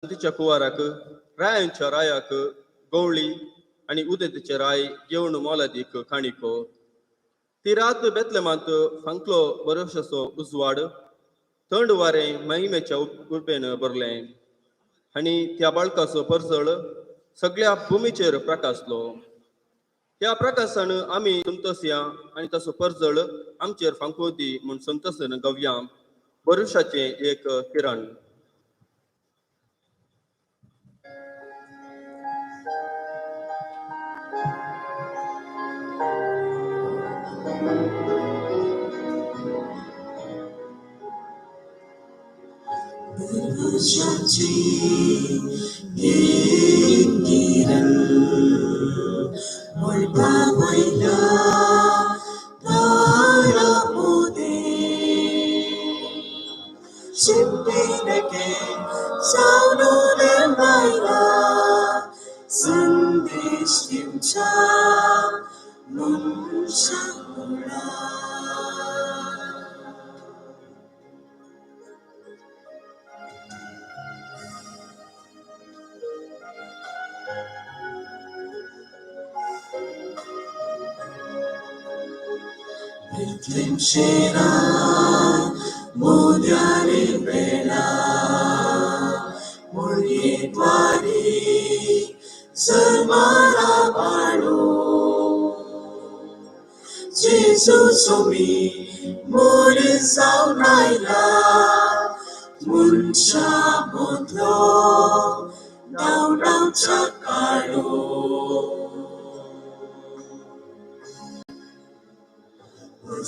शांतीच्या कुवाराक, रायांच्या रायाक गवळी आनी उदेंतेचे राय घेवन मोलादीक काणिको. ती रात बेतलेमांत फांकलो बरोसो उजवाड, थंड वारें महिमेच्या उर्बेन भरलें आनी त्या बाळकाचो परजळ सगळ्या भुमीचेर प्रकाशलो. ह्या प्रकाशान आमी संतोसया आनी ताचो परजळ आमचेर फांको दी म्हूण संतोसन गवया भरवशाचें एक किरण.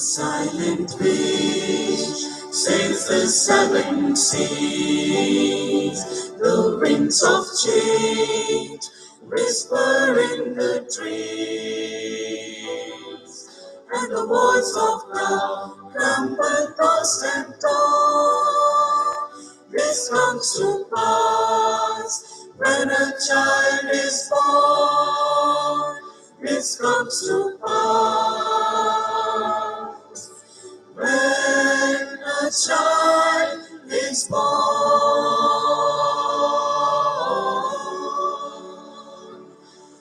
Silent wish sails the seven seas, the winds of change whisper in the trees, and the voice of love crumble tossed and torn. This comes to pass when a child is born. This comes to pass when a child is born,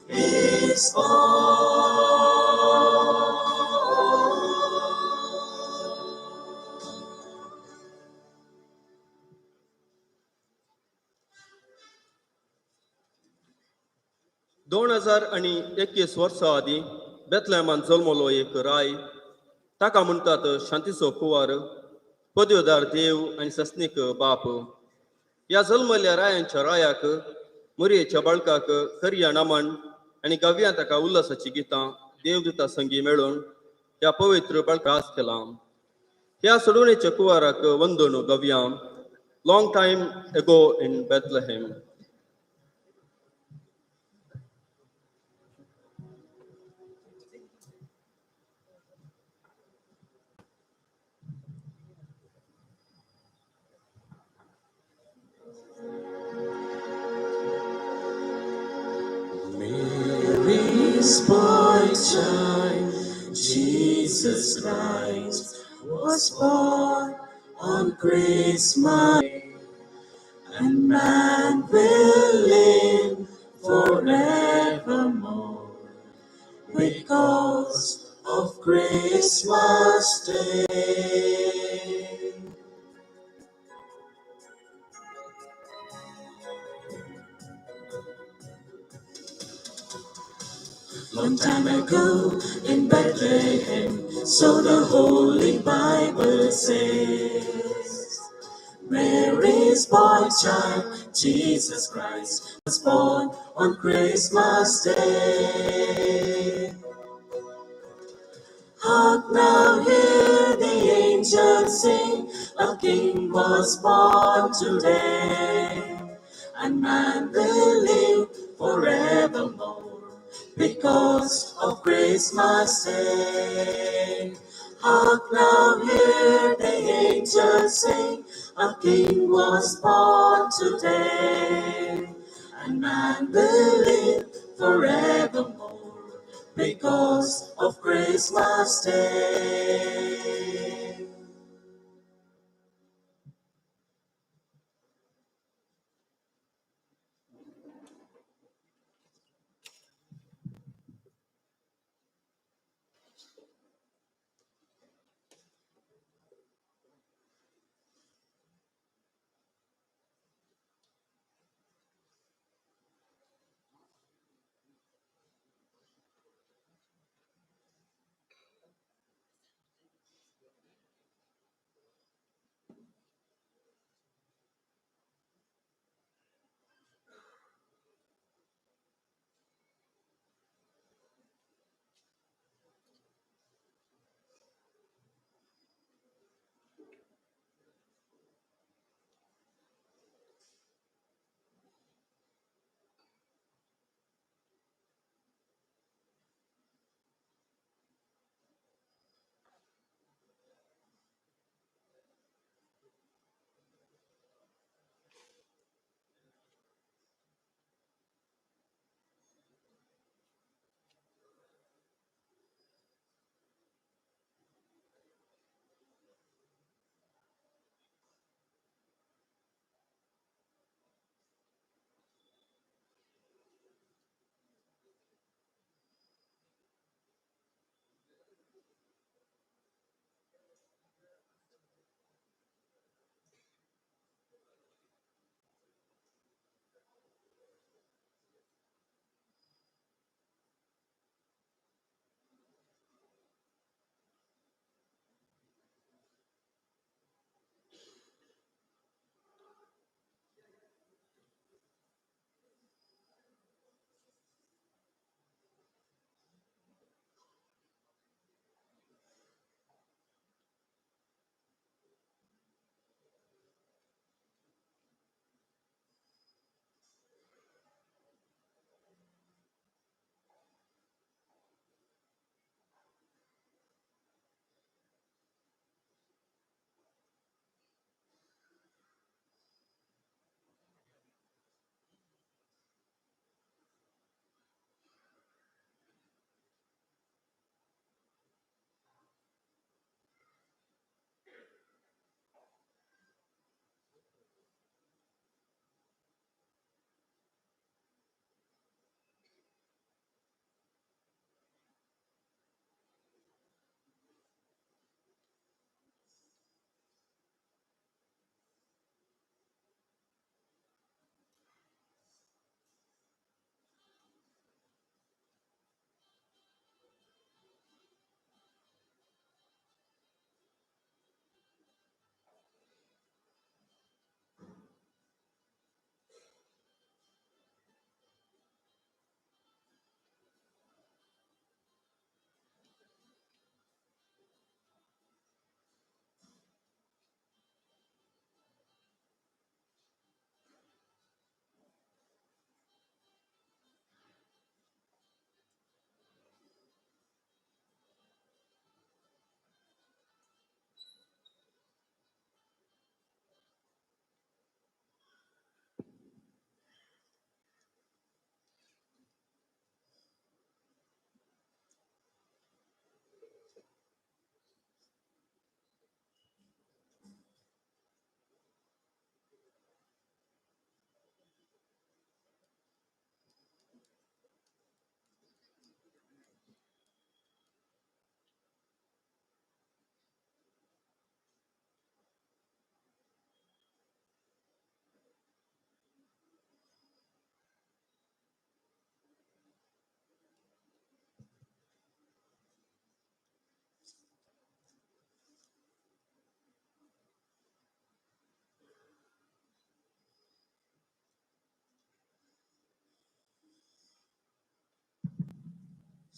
is born. 2021 वर्सां आदीं बेतलेमान जल्मलो एक राय, ताका म्हणटात शांतीचो कुंवर, पदव्युदार देव आनी सस्नीक बाप. ह्या जल्मल्ल्या रायांच्या रायाक, मोरयेच्या बाळकाक करया नामन आनी गावया ताका उल्हासाची गितां देवदूता संगी मेळून ह्या पवित्र बाळकाक रास केला. ह्या सोडवणेच्या कुंवराक वंदन गवया. Long time ago in Bethlehem. Mary's boy child, Jesus Christ, was born on Christmas Day, and man will live forevermore because of Christmas Day. Long time ago in Bethlehem, so the Holy Bible says, Mary's boy child, Jesus Christ, was born on Christmas Day. Hark now, hear the angels sing, a king was born today, and man will live forevermore because of Christmas Day. Hark now, hear the angels sing, a king was born today, and man will live forevermore because of Christmas Day.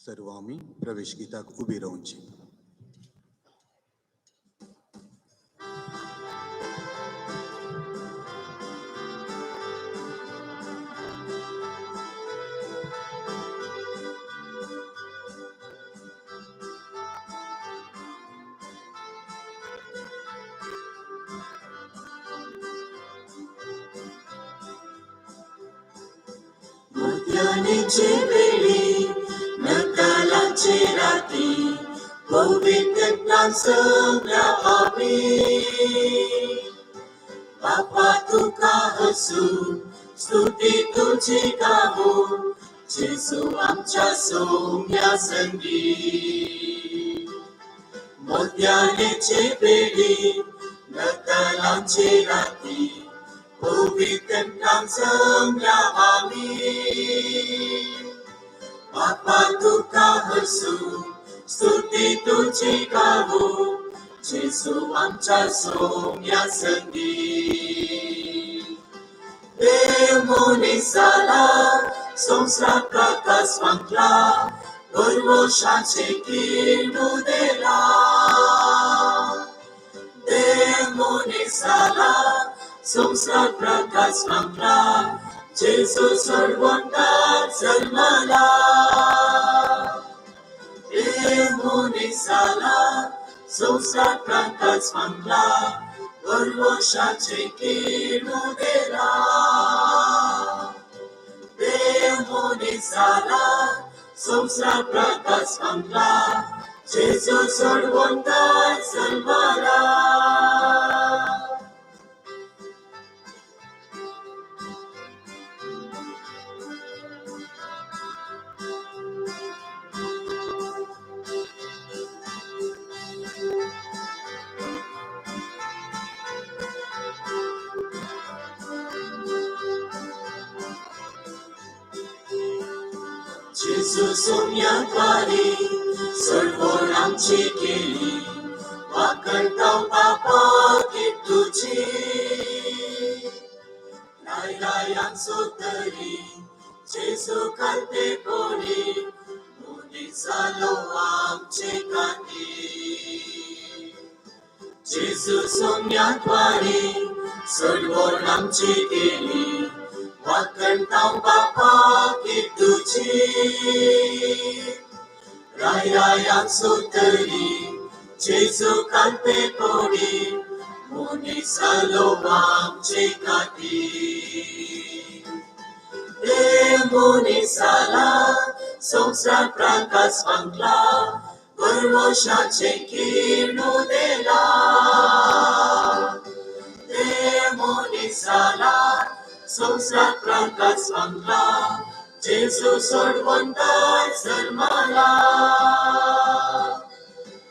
सर्व आमी प्रवेश गीताक उबी रावची. मोतयानीची वेळी नतालाची राती पवित्रतान सगळ्या आमी बापा तुका हसू स्तुती तुझी गावू जेजू आमच्या सौम्या संगी. मोतयानीची वेळी नतालाची राती पवित्रतान सगळ्या आमी बापा तुका हसू स्तुती तुझी गावू जेजू आमच्या सौम्या संगी. देव मनीसाला संवसार प्रकाश फांकला परवशाचे किर्ण उदेला. देव मनीसाला संवसार प्रकाश फांकला जेजू सोडवंताक जल्मला. देव मनीसाला संवसार प्रकाश फांकला परवशाचे किर्ण उदेला. देव मनीसाला संवसार प्रकाश फांकला जेजू सोडवंताक जल्मला. जेजू सोम्याद्वारे सोडवण आमची केली वाकणताव पापा की तुझी राय रायांचो तरी जेजू खाते कोणी मनीस जालो आमचे खातीर. जेजू सोम्याद्वारे सोडवण आमची केली वाकणताव बापा की तुझी राय रायांचो तरी जेजू खाते कोणी मनीस जालो आमचे खातीर. देव मनीस जाला संवसार प्रकाश फांकला परवशाचे किर्ण उदेला. देव मनीस जाला संवसार प्रकाश फांकला जेजू सोडवंताक जल्मला.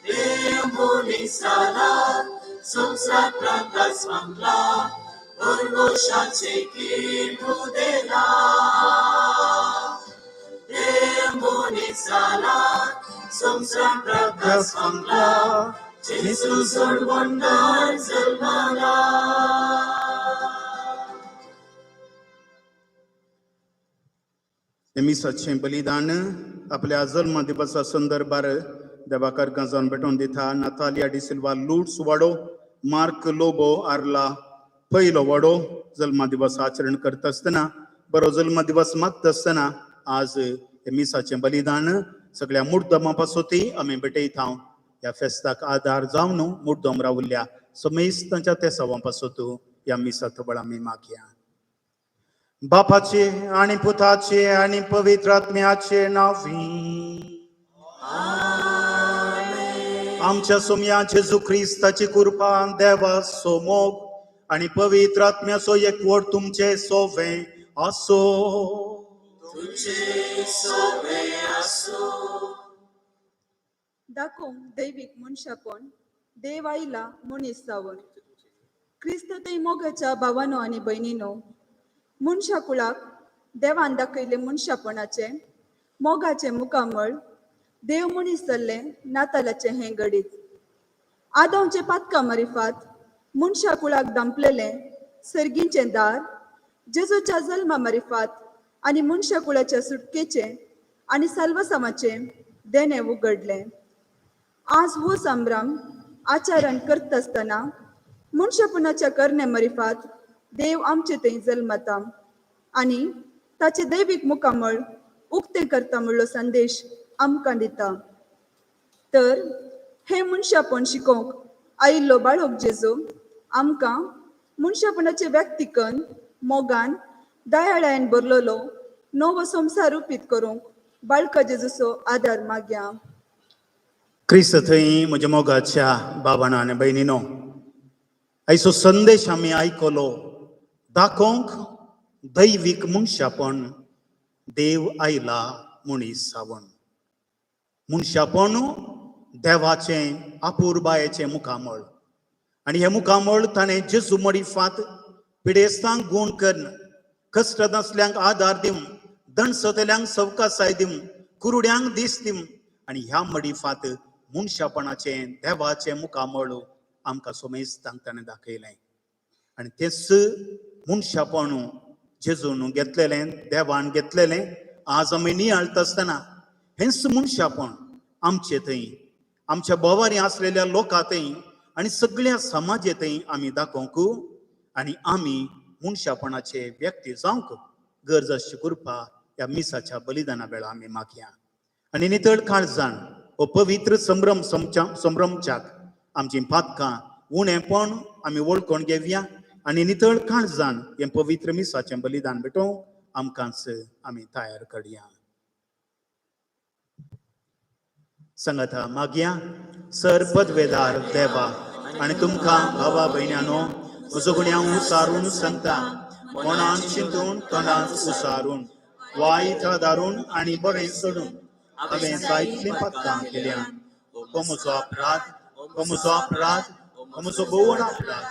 देव मनीस जाला संवसार प्रकाश फांकला परवशाचे किर्ण उदेला. देव मनीस जाला संवसार प्रकाश फांकला जेजू सोडवंताक जल्मला. मिसाचें बलिदान आपल्या जल्म दिवसा संदर्भार देवाकर गजान भेटोवन दिता. नातालिया डिसिल्वा लूट्स वाडो, मार्क लोबो आर्ला पयलो वाडो जल्म दिवस आचरण करता आसतना बरो जल्म दिवस मागता आसतना आज हे मिसाचें बलिदान सगळ्या मुड्डमा पासोती आमी भेटयता. ह्या फेस्ताक आदार जावन मुड्डम रावल्ल्या समेस्त तांच्या तेसावां पासत ह्या मिसा तबळ आमी मागया. बापाचे आणि पुताचे आणि पवित्र आत्म्याचे नावी आमच्या सोम्या जेजू क्रिस्ताची कृपा, देवाचो मोग आणि पवित्र आत्म्याचो एकवट तुमचे सोवे आसो. तुझे सोवे आसो. दाखोवंक दैवीक मनशापण देव आयला मनीस जावन. क्रिस्त थंय मोगाच्या भावानो आनी भयणीनो, मनशा कुळाक देवान दाखयलें मनशापणाचें मोगाचें मुखामळ देव मनीस जाल्लें नातालाचें हें घडीत. आदवचें पातकां मारिफात मनशा कुळाक दांपलेलें सर्गीचें दार जेजूच्या जल्मा मारिफात आनी मनशा कुळाच्या सुटकेचें आनी साल्वासामाचें देणें उगडलें. आज हो संभ्रम आचरण करता आसतना मनशापणाच्या करणे मरिफात देव आमचे थंय जल्मता आनी ताचें दैवीक मुखामळ उक्तें करता म्हणलो संदेश आमकां दिता. तर हें मनशापण शिकोवंक आयिल्लो बाळक जेजू आमकां मनशापणाचें व्यक्तिकन मोगान दयाळायन भरलेलो नवो संवसार रुपीत करूंक बाळका जेजूचो आदार मागया. क्रिस्त थंय म्हज्या मोगाच्या बाबाणा आनी भयणीनो, आयचो संदेश आमी आयकलो दाखोवंक दैवीक मनशापण देव आयला मनीस जावन. मनशापण देवाचें आपुरबायेचें मुखामळ आनी हें मुखामळ ताणें जेजू मडिफात पिडेस्तांक गूण करून, कश्ट नासल्यांक आदार दिवन, दणसतल्यांक सवकासाय दिवन, कुरुड्यांक दीस दिवन आनी ह्या मडिफात मनशापणाचें देवाचें मुखामळ आमकां सोमेस्तांक ताणें दाखयलें. आनी तेंच मनशापण जेजून घेतलेलें, देवान घेतलेलें आज आमी नियाळटा आसतना हेंच मनशापण आमचे थंय, आमच्या भोवारी आसलेल्या लोकां थंय आनी सगळ्या समाजे थंय आमी दाखोवंक आनी आमी मनशापणाचे व्यक्ती जावंक गरज आसची कृपा ह्या मिसाच्या बलिदाना वेळार आमी मागया. आनी नितळ काळजान हो पवित्र संभ्रम संभ्रमच्याक आमची पातकां उणेपण आमी वळखून घेवया आनी नितळ काळजान हें पवित्र मिसाचें बलिदान भेटोवंक आमकांच आमी तयार करया. संगता मागया. सर पदवेदार देवा आनी तुमकां भावा भयण्यानो म्हजो गुण्यांव उसारून सांगता, मनान चिंतून तोंडांत उसारून वायट दारून आनी बरें सोडून हांवें जायतलीं पातकां केल्या. हो म्हजो अपराध, हो म्हजो अपराध, हो म्हजो भोव अपराध.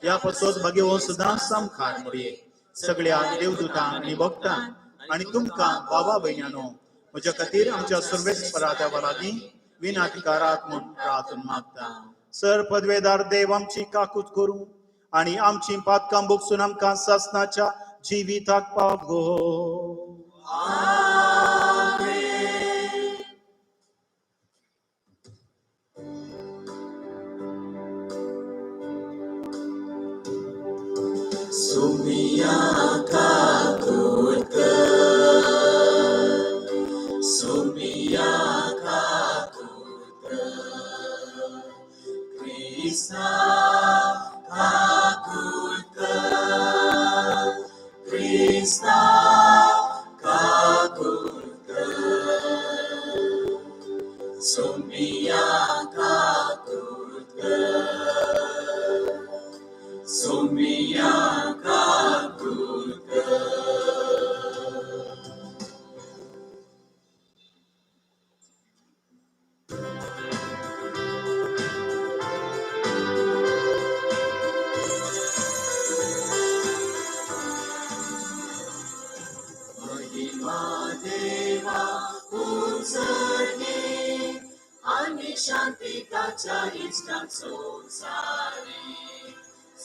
ह्या पासत भाग्यवो सदांच सामकार मोडये सगळ्या देवदूतांक आनी भक्तांक आनी तुमकां भावा भयण्यानो म्हज्या खातीर आमच्या सर्वेस्परा देवा लागीं विनाटिकारात म्हूण प्रार्थना मागता. सर पदवेदार देव आमची काकूत करूं आनी आमची पातकां भोगसून आमकां सासनाच्या जिविताक पावगो. Sumia kakurka, Sumia kakurka, Krishna kakurka, Krishna kakurka, Sumia kakurka, Sumia kakurka. महिमा देवा उंचली आणि शांती ताच्या इश्टांक संवसारी.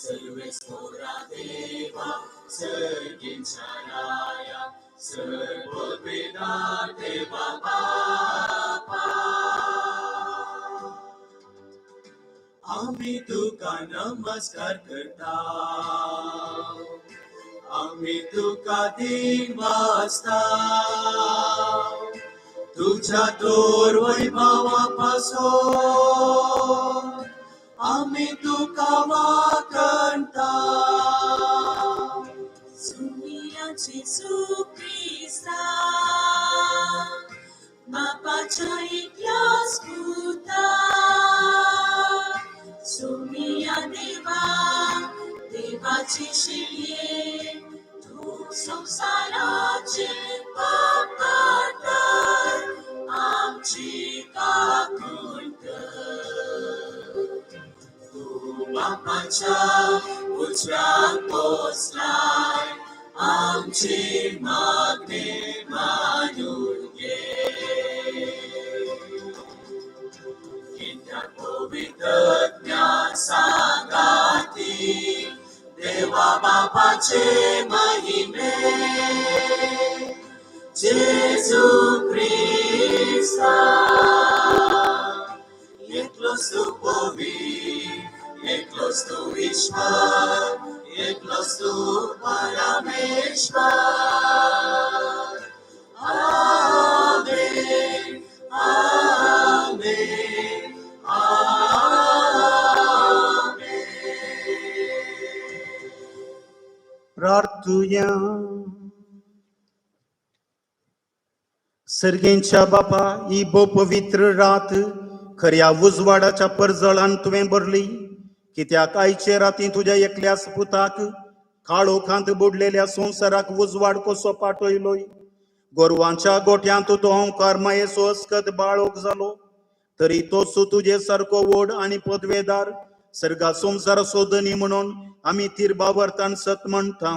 सर्वेस्पोरा देवा सर्गींच्या राया सर्ववेदार देवा बापा. आम्ही तुका नमस्कार करता, आम्ही तुका दिन वाजता, तुझ्या तोर वैभवापासून आम्ही तुका वाकणता. सुमिया जेजू क्रिस्ता बापाच्या एकल्याच पुता, सुमिया देवा देवाची शिये तूं संवसाराचे पाप काडटाय आमची काकूट कर. तूं बापाच्या उजव्याक बसलाय आमची मागणी मानून घे. कित्याक पवित्र ज्ञान सांगाती देवा बापाचे महिमे जेजू क्रिस्ता एकलोच तूं पवित्र एकलोच तूं ईश्वर एकलोच तूं परमेश्वर. आमेन आमेन आमेन. प्रार्थुया. सर्गेंच्या बापा, ही भोव पवित्र रात खऱ्या उजवाडाच्या परजळान तुवें भरली, कित्याक आयचे राती तुज्या एकल्याच पुताक काळोखांत बुडलेल्या संवसाराक उजवाड कसो पाठयलोय. गोरवांच्या गोठ्यांत तो ओंकार मायेचो अस्कत बाळोक जालो, तरी तोच तुजे सारको व्हड आनी पदवेदार सर्गा संवसाराचो धनी म्हणून आमी थिरबावरतान सत म्हणटा.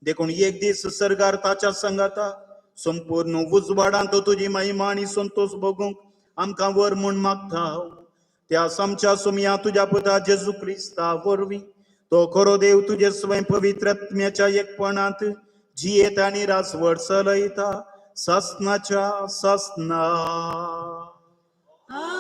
देखून एक दीस सर्गार ताच्या संगाता संपूर्ण उजवाडांत तुजी महिमा आनी संतोष भोगूंक आमकां वर म्हूण मागता. त्या आमच्या सुमया तुज्या पुता जेजू क्रिस्ता वरवीं, तो खरो देव तुजे स्वयं पवित्र आत्म्याच्या एकपणांत जियेता आनी राजवट चलयता सासनाच्या सासना. आमेन.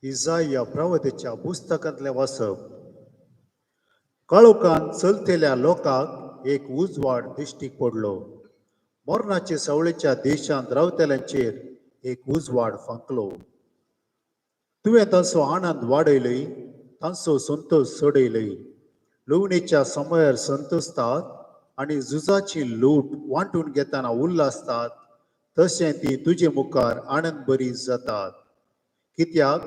इजाया प्रवतेच्या पुस्तकांतलें वाचप. काळोखान चलतल्या लोकांक एक उजवाड दिश्टीक पडलो, मरणाचे सावळेच्या देशांत रावतल्यांचेर एक उजवाड फांकलो. तुवें तांचो आनंद वाडयलय, तांचो संतोश चडयलय. लुवणेच्या समयार संतोसतात आनी झुजाची लूट वांटून घेतना उल्हासतात तशें ती तुजे मुखार आनंद बरी जातात. कित्याक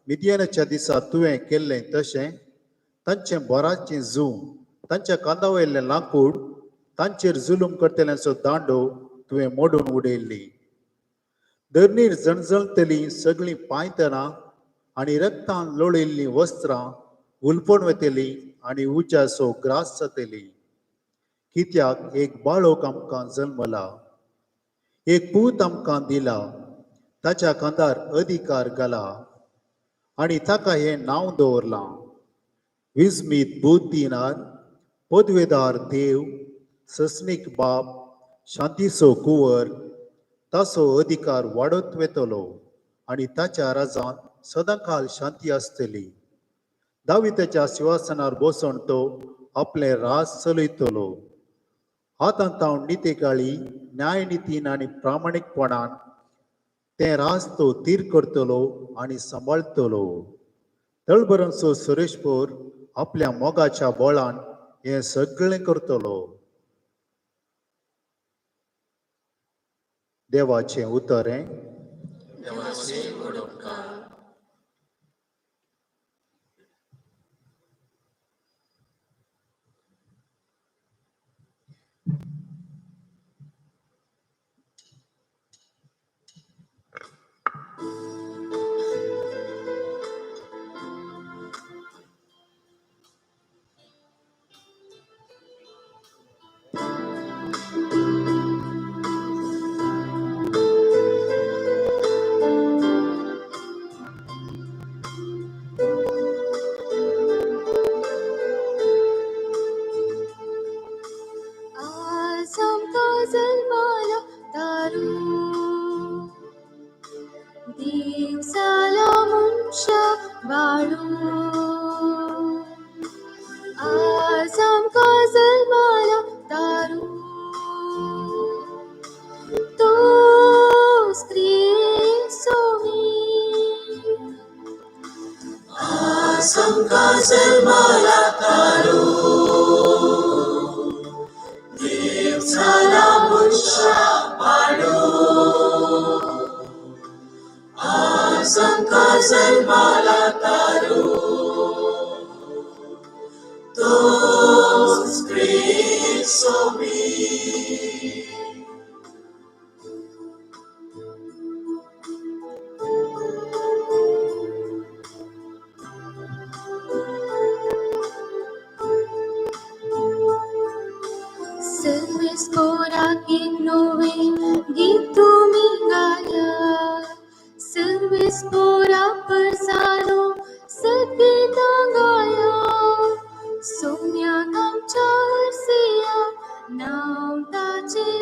मिदियानाच्या दिसा तुवें केल्लें तशें तांचें बोराचें जूं, तांच्या कांदा वयलें लांकूड, तांचेर जुलूम करतल्यांचो दांडो तुवें मोडून उडयल्ली. धरणीर जणजणतलीं सगळीं पांयतणां आनी रक्तान लोळिल्लीं वस्त्रां हुलपण वतलीं आनी उज्याचो ग्रास जातली. कित्याक एक बाळक आमकां जल्मला, एक पूत आमकां दिला, ताच्या खांदार अधिकार घाला आनी ताका हें नांव दवरलां, विस्मीत बुद्धिनार, पदवेदार देव, सस्नीक बाप, शांतीचो कुंवर. ताचो अधिकार वाडत वेतलो आनी ताच्या राजांत सदांकाल शांती आसतली. दाविताच्या शिवासनार बसून तो आपलें राज चलयतलो. हातांत तावन नितेकाळी न्यायनितीन आनी प्रामाणीकपणान तें राज तो थीर करतलो आनी सांबाळटलो. तळबरांचो सुरेशपूर आपल्या मोगाच्या बळान हें सगळें करतलो. देवाचें उतर हें. आज आमकां जल्मलो तारू, देव जाला मनशा बाळू. आज आमकां जल्मलो तारू, तोच क्रिस्तोमी. आज आमकां जल्मला तारू, देव जाला मनशा पाडू. आज आमकां जल्मला तारू, तोच क्रिस्तोमी. सर्वेस्पोराक एक नवें गीत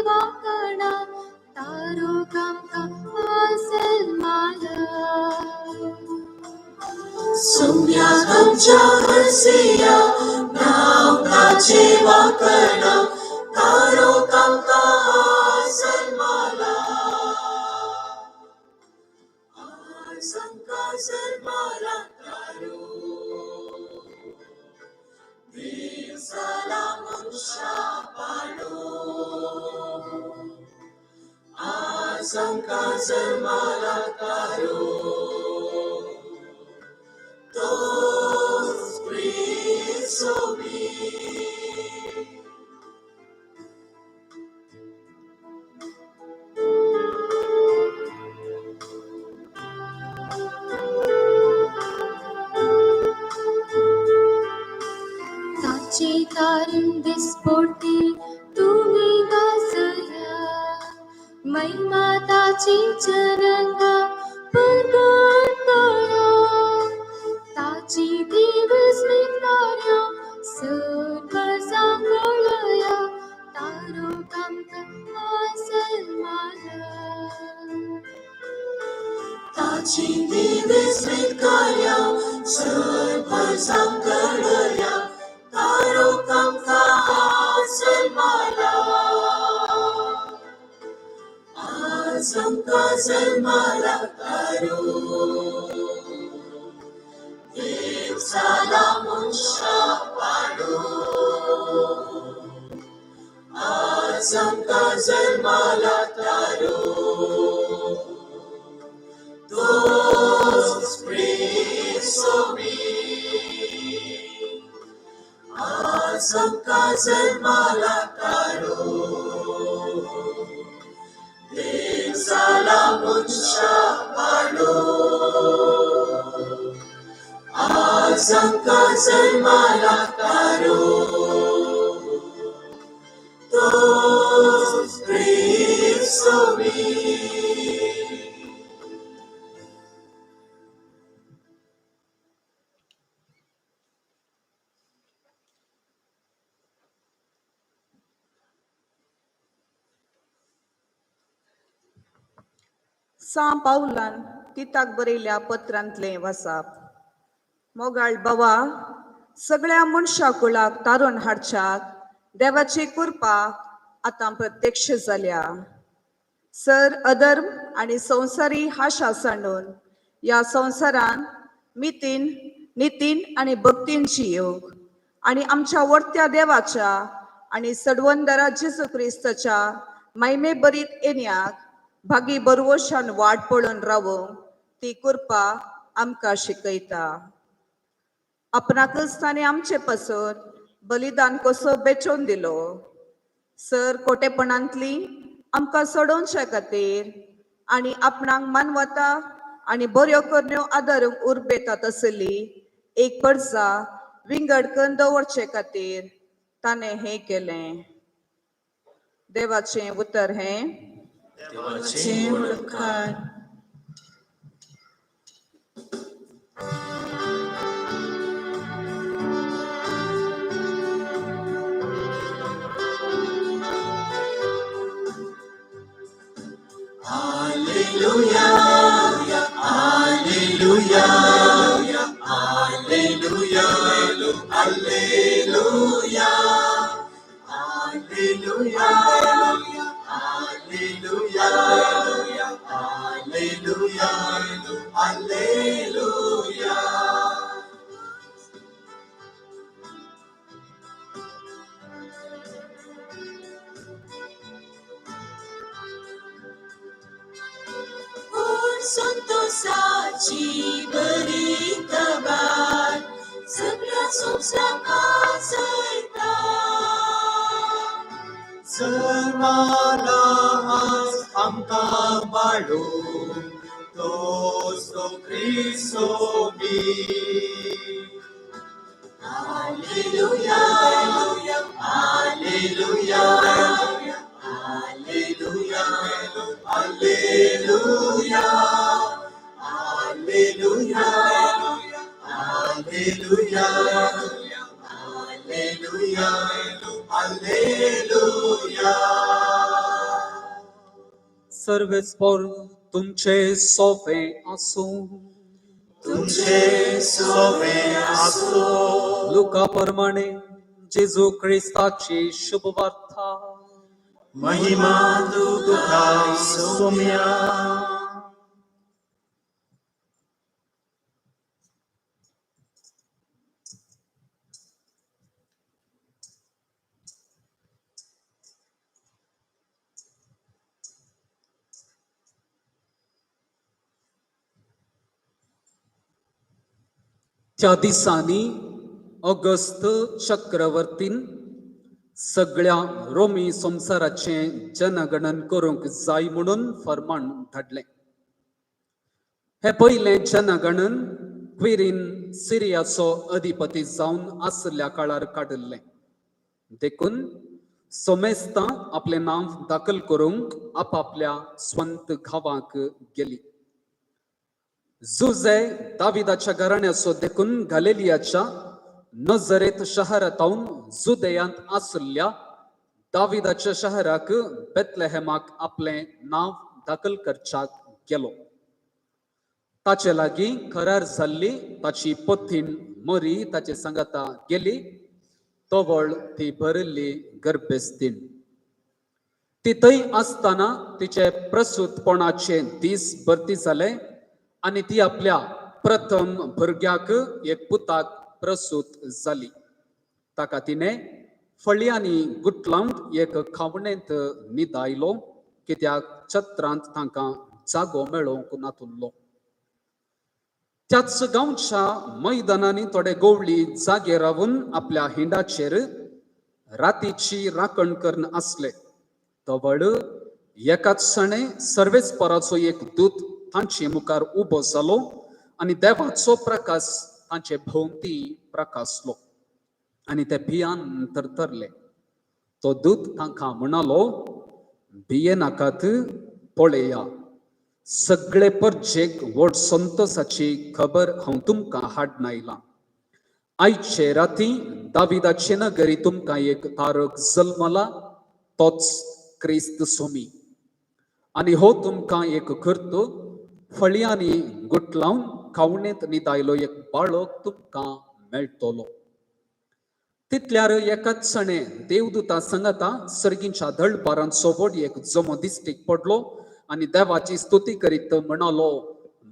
वाकणा तारो आमकां जल्माला. सुम्याक आमच्या हरसिया नांव ताचें वाकणा तारो आमकां जल्माला. आज आमकां जल्माला तारो देव जाला मनशा पाडो. आज आमकां जल्माला तारो तोच क्रिस्तोबी. ताचे तारण दिसपोटी तुमी गाजया, महिमा ताची जनंगा परगट करा. ताची दिवस कार्या सर्व सांगळया, तारो आमकां जल्माला. ताची दिवस कार्या सर्व सांगळया तारो आमकां जल्माला. आज आमकां जल्माला तारो देव जाला मनशा पाडो. आज आमकां जल्माला तारो तोच क्रिस्तोबी. आज आमकां जल्माला तारो देव जाला मनशा पाडो. आज आमकां जल्माला तारो तोच क्रिस्तोबी. सां पावलान तिताक बरयल्या पत्रांतलें वासाप. मोगाळ बाबा, सगळ्या मनशा कुळाक तारून हाडच्याक देवाची कृपा आतां प्रत्यक्ष जाल्या. सर अधर्म आनी संवसारी हाशा सांडून ह्या संवसारान मितीन नितीन आनी भक्तीन जियोंक आनी आमच्या वर्त्या देवाच्या आनी सडवंदरा जेजू क्रिस्ताच्या मायमे बरीत येण्याक भागी बरवशान वाट पळोवन रावोंक ती कृपा आमकां शिकयता. आपणाकच ताणें आमचे पासत बलिदान कसो बेचोवन दिलो सर कोटेपणांतली आमकां सोडोवच्या खातीर आनी आपणाक मानवता आनी बऱ्यो करण्यो आदारूंक उर्बेतात आसली एक परजा विंगड करून दवरचे खातीर ताणें हें केलें. देवाचें उतर हें. देवाचें उपकार. Alleluia, Alleluia, Alleluia, Alleluia, Alleluia, Alleluia, Alleluia, Alleluia. कोण संतोषाची बरी खबर सगळ्या संवसाराक पाजयता. जल्माला आज आमकां बाळो तोच तो क्रिस्तोबी. Alleluia, Alleluia, Alleluia, Alleluia, Alleluia, Alleluia, Alleluia, Alleluia. सर्वेस्पोर तुमचे सोफे आसूं. तुमचे सोवे आसो. लुका प्रमाणे जेजू क्रिस्ताची शुभवार्ता. महिमा तुका सोम्या. त्या दिसांनी ऑगस्ट चक्रवर्तीन सगळ्या रोमी संवसाराचें जनगणन करूंक जाय म्हणून फर्मान धाडलें. हें पयलें जनगणन क्विरीन सिरियाचो अधिपती जावन आशिल्ल्या काळार काडिल्लें. देखून सोमेस्तां आपलें नांव दाखल करूंक आपापल्या स्वंत गांवाक गेली. जुजे दाविदाच्या घराण्याचो देखून गालेलियाच्या नजरेत शहरांत जुदयांत आशिल्ल्या दाविदाच्या शहराक बेतलेहेमाक आपलें नांव दाखल करच्याक गेलो. ताचे लागीं करार जाल्ली ताची पत्तीण मरी ताचे सांगाता गेली. तवळ ती भरिल्ली गर्भेस्तीण. ती थंय आसतना तिचे प्रसूतपणाचे दीस भरती जाले आनी ती आपल्या प्रथम भुरग्याक एक पुताक प्रसूत जाली. ताका तिणें फळयांनी गुटलावन एक खावणेंत न्हिदायलो, कित्याक छत्रांत तांकां जागो मेळोवंक नातुल्लो. त्याच गांवच्या मैदानांनी थोडे गवळी जागे रावन आपल्या हिंडाचेर रातीची राखण करून आसले. तवळ एकाच सणे सर्वेस्पराचो एक दूत तांचे मुखार उबो जालो आनी देवाचो प्रकाश तांचे भोंवती प्रकाशलो आनी ते भियान थरथरले. तो दूत तांकां म्हणालो, भिये नाकात, पळया सगळे परजेक व्हड संतोसाची खबर हांव तुमकां हाडून आयलां. आयचे राती दाविदाचे नगरी तुमकां एक तारक जल्मला, तोच क्रिस्त सोमी. आनी हो तुमकां एक करतो, फळयांनी गुटलावन खावणेंत न्हिदायलो एक बाळक तुमकां मेळटलो. तितल्यार एकाच सणे देवदूता सांगाता सर्गींच्या दळपारांचो व्हड एक जमो दिश्टीक पडलो आनी देवाची स्तुती करीत म्हणालो,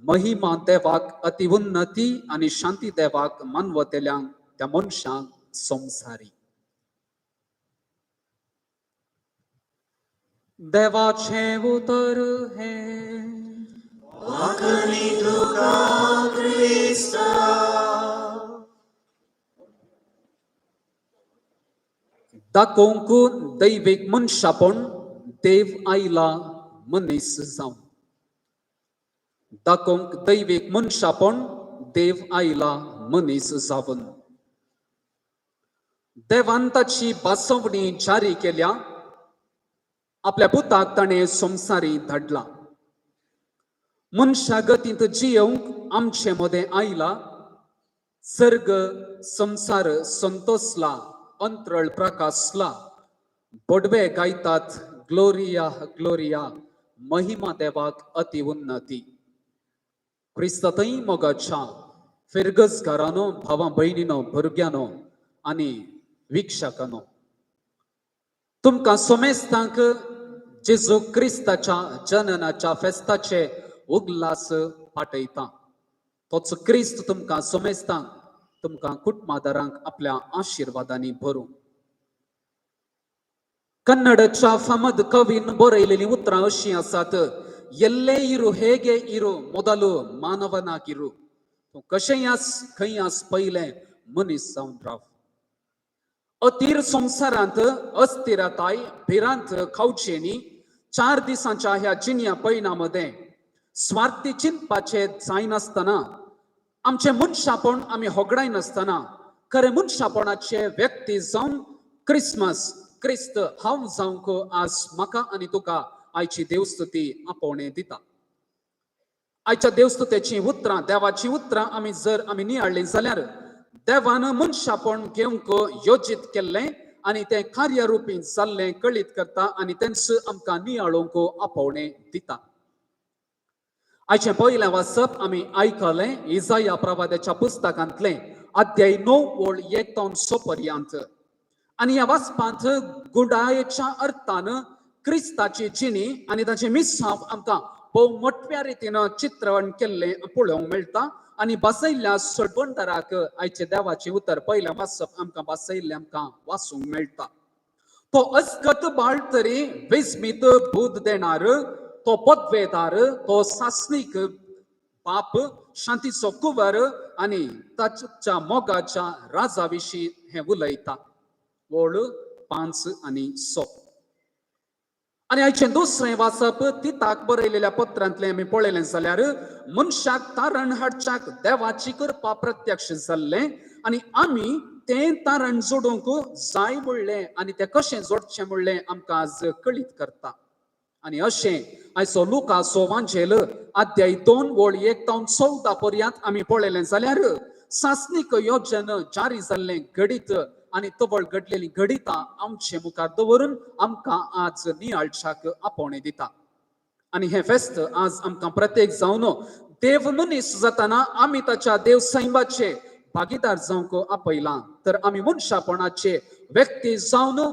महिमा देवाक अति उन्नती आनी शांती देवाक मानवतेल्यांक त्या मनशांक संवसारी. देवाचें उतर हें. वाखणी तुका क्रिस्ता. दाखोवंक दैवीक मनशापण देव आयला मनीस जावन. दाखोवंक दैवीक मनशापण देव आयला मनीस जावन. देवान ताची बासवणी जारी केल्या, आपल्या पुताक ताणें संवसारी धाडला. मनशा गतींत जियोवंक आमचे मदें आयला. सर्ग संवसार संतोसला, अंत्रळ प्रकाशला. बोडवे गायतात ग्लोरिया ग्लोरिया, महिमा देवाक अति उन्नती. क्रिस्तांतय मोगाच्या फिरगजकारांनो, भावा भयणीनो, भुरग्यांनो आनी विक्षकांनो, तुमकां सोमेस्तांक जेजू क्रिस्ताच्या जननाच्या फेस्ताचे उगलास पाठयता. तोच क्रिस्त तुमकां सोमेस्तांक, तुमकां कुटुंबादारांक आपल्या आशिर्वादांनी भरूं. कन्नडच्या फामद कवीन बरयलेलीं उतरां अशीं आसात, ಎಲ್ಲೇ ಇರು ಹೇಗೆ ಇರು ಮೊದಲು ಮಾನವನಾಗಿರು. तूं कशेंय आस, खंय आस, पयलें मनीस जावन राव. अतीर संवसारांत अस्थिरताय, भिरांत खावचेनी 4 दिसांच्या ह्या जिन्या पयणा मदें स्वार्थी चिंतपाचें जायनासतना, आमचें मनशापण आमी होगडायनासतना खरें मनशापणाचे व्यक्ती जावन क्रिसमस क्रिस्त हांव जावंक आज म्हाका आनी तुका आयची देवस्तुती आपोवणें दिता. आयच्या देवस्तुतेचीं उतरां, देवाचीं उतरां आमी जर आमी नियाळ्ळीं जाल्यार देवान मनशापण घेवंक योजीत केल्लें आनी तें कार्यरुपी जाल्लें कळीत करता आनी तेंच आमकां नियाळूंक आपोवणें दिता. आयचें पयलें वाचप आमी आयकलें इजाया प्रवाद्याच्या पुस्तकांतलें अध्याय 9 ओळ 1 तावन 6 पर्यंत. आनी ह्या वाचपांत गुडायेच्या अर्थान क्रिस्ताची जिणी आनी ताचें मिसांव आमकां भोव मोठ्या रितीन चित्रण केल्लें पळोवंक मेळटा. आनी बसयल्ल्या सोडवणदाराक आयचे देवाचें उतर पयलें वाचप आमकां बसयल्लें आमकां वाचूंक मेळटा. तो अस्कत बाळ तरी विस्मीत बूद देणार, तो पदवेदार, तो सासणीक बाप, शांतीचो कुंवर आनी ताच्या मोगाच्या राजा विशीं हें उलयता. ओळ 5 आनी 6. आनी आयचें दुसरें वाचप तिताक बरयलेल्या पत्रांतलें आमी पळयलें जाल्यार मनशाक तारण हाडच्याक देवाची कृपा प्रत्यक्ष जाल्लें आनी आमी तें तारण जोडूंक जाय म्हणलें आनी तें कशें जोडचें म्हणलें आमकां आज कळीत करता. आनी अशें आयचो लुकाचो वांजेल अध्याय 2 ओळ 1 तावन 14 पर्यंत आमी पळयलें जाल्यार सासणीक योजन जारी जाल्लें घडीत आनी तवळ घडलेली घडितां आमचे मुखार दवरून आमकां आज नियाळच्याक आपोवणें दिता. आनी हें फेस्त आज आमकां प्रत्येक जावन देव मनीस जाताना आमी ताच्या देव सैमाचे भागीदार जावंक आपयलां. तर आमी मनशापणाचे व्यक्ती जावन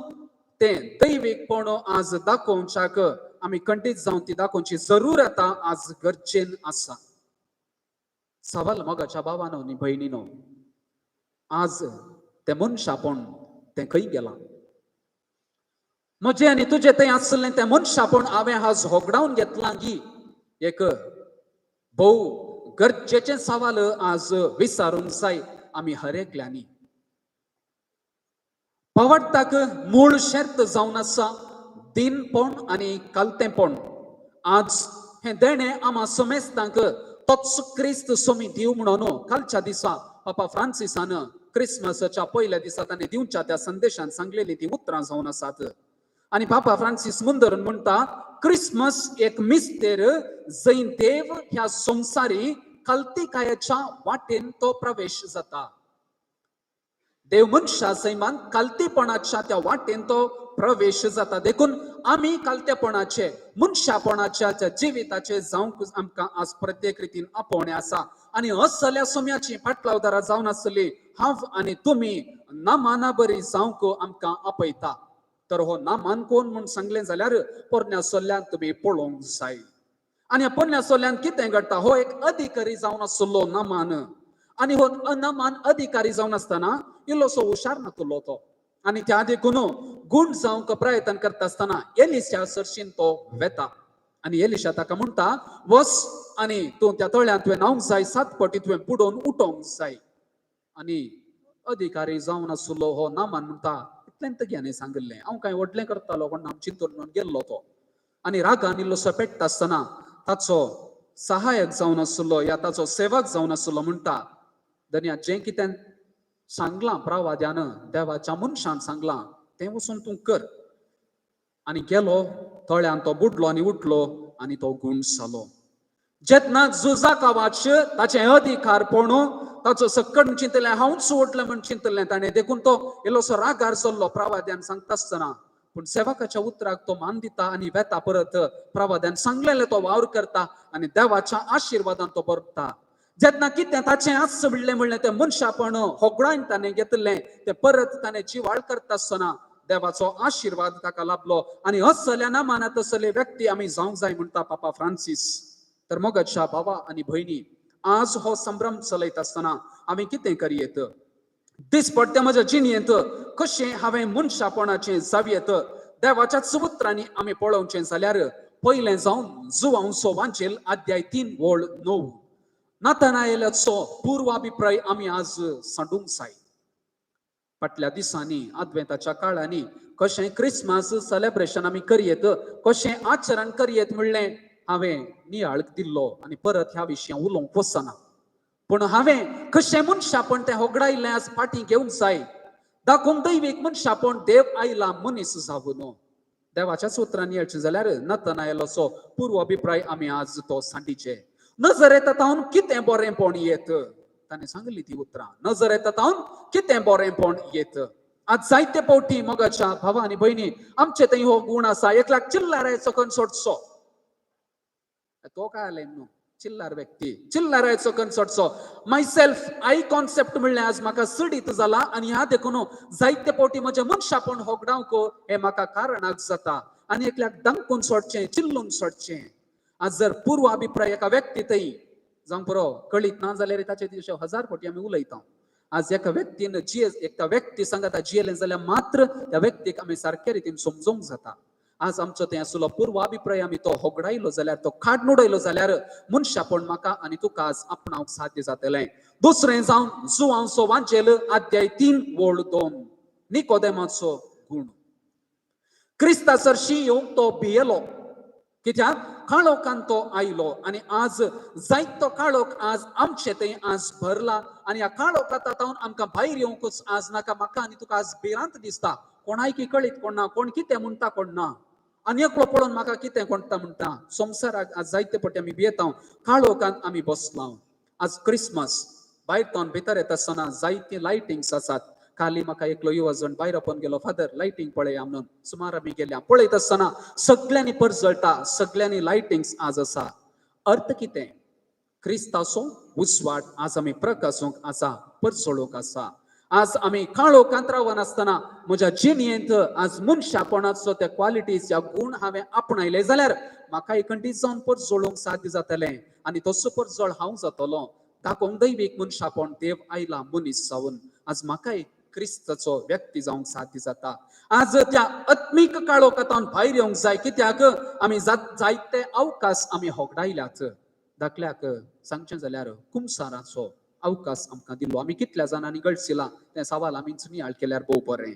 तें दैवीकपण आज दाखोवच्याक आमी खंडीत जावन ती दाखोवची जरूरत आज गरजेन आसा. सवाल मोगाच्या भावानो आनी भयणीनो, आज तें मनशापण तें खंय गेलां? म्हजें आनी तुजें थंय आसलें तें मनशापण हांवें आज होगडावन घेतलां गी? एक भोव गरजेचें सवाल आज विचारूंक जाय आमी हर एकल्यांनी. पवडटाक मूळ शर्त जावन आसा दिनपण आनी कालतेंपण. आज हें देणें आमा समेस्तांक तोच क्रिस्त सोमी दिव म्हणून कालच्या दिसा पापा फ्रांसिसान क्रिसमसाच्या पयल्या दिसा ताणें दिवच्या त्या संदेशान सांगलेली ती उतरां जावन आसात. आनी पापा फ्रांसीस मुंदरून म्हणटा क्रिसमस एक मिस्तेर जंय देव ह्या संवसारी कालतिकायेच्या वाटेन तो प्रवेश जाता. देव मनशा सैमान कालतेपणाच्या त्या वाटेन तो प्रवेश जाता. देखून आमी कालतेपणाचे मनशापणाच्या त्या जिविताचे जावंक आमकां आज प्रत्येक रितीन आपोवणें आसा. आनी असल्या सोम्याची पाटलावदारां जावन आसली हांव आनी तुमी नामाना बरी जावंक आमकां आपयता. तर हो नामान कोण म्हूण सांगलें जाल्यार पोरण्या सोल्ल्यान तुमी पळोवंक जाय. आनी पोरण्या सोल्ल्यान कितें घडटा, हो एक अधिकारी जावन आसलो नामान. आनी हो नामान अधिकारी जावन आसतना इल्लोसो हुशार नातुल्लो तो. आनी त्या देखून गूण जावंक प्रयत्न करता आसतना एलिशा सरशीन तो वेता आनी एलिशा ताका म्हणटा वस आनी तूं त्या तळ्यांत तुवें न्हावंक जाय, 7 पटी तुवें बुडोवन उठोवंक जाय. आनी अधिकारी जावन आसलो हो नामान म्हणटा इतलें तगी सांगिल्लें हांव कांय व्हडलें करतालो कोण हांव चिंतून म्हणून गेल्लो तो. आनी रागान इल्लोसो पेट्टा आसतना ताचो सहायक जावन आसलो या ताचो सेवक जावन आसलो म्हणटा धनया जें कितें सांगलां प्रवाद्यान देवाच्या मनशान सांगलां तें वचून तूं कर. आनी गेलो तळ्यान तो बुडलो आनी उठलो आनी तो गूण जालो. जेन्ना झुजाक वाच ताचें अधिकारपण ताचो सक्कड चिंतलें हांवूच उठलें म्हूण चिंतलें ताणें, देखून तो इल्लोसो रागार जाल्लो प्रवाद्यान सांगता आसतना. पूण सेवकाच्या उतराक तो मान दिता आनी वेता परत प्रवाद्यान सांगलेलें तो वावर करता आनी देवाच्या आशिर्वादान तो बरता. जेन्ना कितें ताचें आस म्हणलें म्हणलें तें मनशापण होगडावन ताणें घेतिल्लें तें परत ताणें जिवाळ करता आसतना देवाचो आशिर्वाद ताका लाभलो. आनी असल्या नामाना तसले व्यक्ती आमी जावंक जाय म्हणटा पापा फ्रांसीस. तर मोगाच्या भावा आनी भयणी, आज हो संभ्रम चलयत आसतना आमी कितें करयेत? दिसपट्ट्या म्हज्या जिणेंत कशें हांवें मनशापणाचें जावयेत? देवाच्या उतरांनी आमी पळोवचें जाल्यार पयलें जावन जुवांवचो वांचेल अध्याय 3 ओळ 9 नातानायेलाचो पूर्वाभिप्राय आमी आज सांडूंक जाय. फाटल्या दिसांनी आदवेंताच्या काळांनी कशें क्रिसमस सेलेब्रेशन आमी करयेत, कशें आचरण करयेत म्हणलें हांवें नियाळ दिल्लो आनी परत ह्या विशयां उलोवंक वचना. पूण हांवें कशें मनशापण तें होगडायल्लें आज फाटीं घेवंक जाय. दाखोवंक दैवीक मनशापण देव आयला मनीस जावन. देवाच्या उतरांनी येवचें जाल्यार नतनायेलाचो पूर्व अभिप्राय आमी आज तो सांडीचे. नजर येता तावन कितें बरेंपण येत, ताणें सांगली ती उतरां. नजर येता तावन कितें बरेंपण येत. आज जायते फावटी मोगाच्या भावा आनी भयणी आमचे थंय हो गूण आसा, एकल्याक चिल्लारायचो करून सोडचो, तो काय आलें न्हू चिल्लार व्यक्ती, चिल्लारायचो करून सोडचो. My self I concept म्हणल्यार आज म्हाका सडीत जाला आनी ह्या देखून जायते फावटी म्हजें मनशापण होगडावंक हें म्हाका कारणाक जाता आनी एकल्याक दंकून सोडचें, चिल्लून सोडचें. आज जर पूर्व अभिप्राय एका व्यक्ती थंय जावंक पुरो कळीत ना जाल्यार ताचे दिवचे हजार फावटी आमी उलयता. आज एका व्यक्तीन जिये, एका व्यक्ती सांगाता जियेलें जाल्यार मात्र त्या व्यक्तीक आमी सारके रितीन समजूंक जाता. आज आमचो थंय आसलो पूर्व अभिप्राय आमी तो होगडायलो जाल्यार, तो काडून उडयलो जाल्यार मनशापण म्हाका आनी तुका आज आपणावंक साध्य जातलें. दुसरें जावन जुवांचो वांजेल अध्याय 3:2, निकोदेमाचो गूण. क्रिस्ता सरशी येवंक तो भियेलो, कित्याक काळोखान तो आयलो आनी आज जायतो काळोख आज आमचे थंय आज भरला आनी ह्या काळोखांत आतां आमकां भायर येवंकूच आज नाका. म्हाका आनी तुका आज भिरांत दिसता, कोणायकी कळीत कोण ना, कोण कितें म्हणटा कोण ना, आनी एकलो पळोवन म्हाका कितें कोणता म्हणटा. संवसाराक आज जायते पटी आमी भियेता, काळोखान आमी बसला. आज क्रिसमस भायर तावन भितर येता आसतना जायती लायटिंग्स आसात. काली म्हाका एकलो युवजण भायर आपोवन गेलो, फादर लायटींग पळया म्हणून. सुमार आमी गेल्या, पळयत आसतना सगळ्यांनी परजळटा, सगळ्यांनी लायटिंग्स आज आसा. अर्थ कितें? क्रिस्ताचो उजवाड आज आमी प्रकासूंक आसा, परजळूंक आसा. आज आमी काळोखांत रावनासतना म्हज्या जिणेंत आज मनशापणाचो त्या क्वालिटीज, ह्या गूण हांवें आपणायले जाल्यार म्हाका खंडीत जावन परजळूंक साध्य जातलें आनी तसो परजळ हांव जातलो. दाखोवंक दैवीक मनशापण देव आयला मनीस जावन, आज म्हाकाय क्रिस्ताचो व्यक्ती जावंक साध्य जाता. आज त्या आत्मीक काळोखांत भायर येवंक जाय, कित्याक आमी जायते अवकाश आमी होगडायल्यात. धाकल्याक सांगचें जाल्यार कुमसाराचो अवकाश आमकां दिल्लो, आमी कितल्या जाणांनी गळसिला तें सवाल आमी नियाळ केल्यार भोव बरें.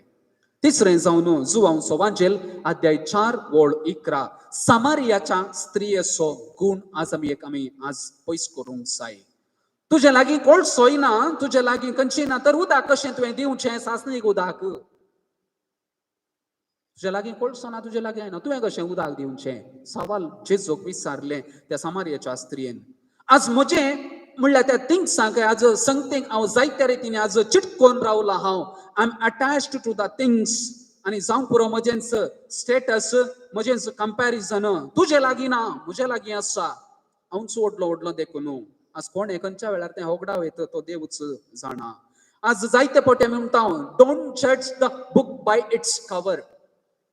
तिसरें जावन जुवांचो वांजेल अध्याय 4:11, सामारियाच्या स्त्रियेचो गूण आज आमी एक आमी आज पयस करूंक जाय. तुजे लागीं कोळसोय ना, तुजे लागीं खंयची ना, तर उदक कशें तुवें दिवचें सासणीक उदक? तुजे लागीं कोळसो ना, तुजे लागीं ना, तुवें कशें उदक दिवचें? सवाल जेजूक विचारलें त्या सामारियाच्या स्त्रियेन. आज म्हजें म्हणल्यार त्या थिंग्सांक आज संगतीक हांव जायत्या रितीन आज चिटकोन रावला. हांव I am attached to the things आनी जावंक पुरो म्हजेंच स्टेटस, म्हजेंच कंपॅरिजन, तुजे लागीं ना म्हजे लागीं आसा, हांवच व्हडलो व्हडलो देखून आज कोण खंयच्या वेळार तें होगडाव येता तो देवूच जाणा. आज जायते फावटी आमी म्हणटा, don't judge the book by its cover.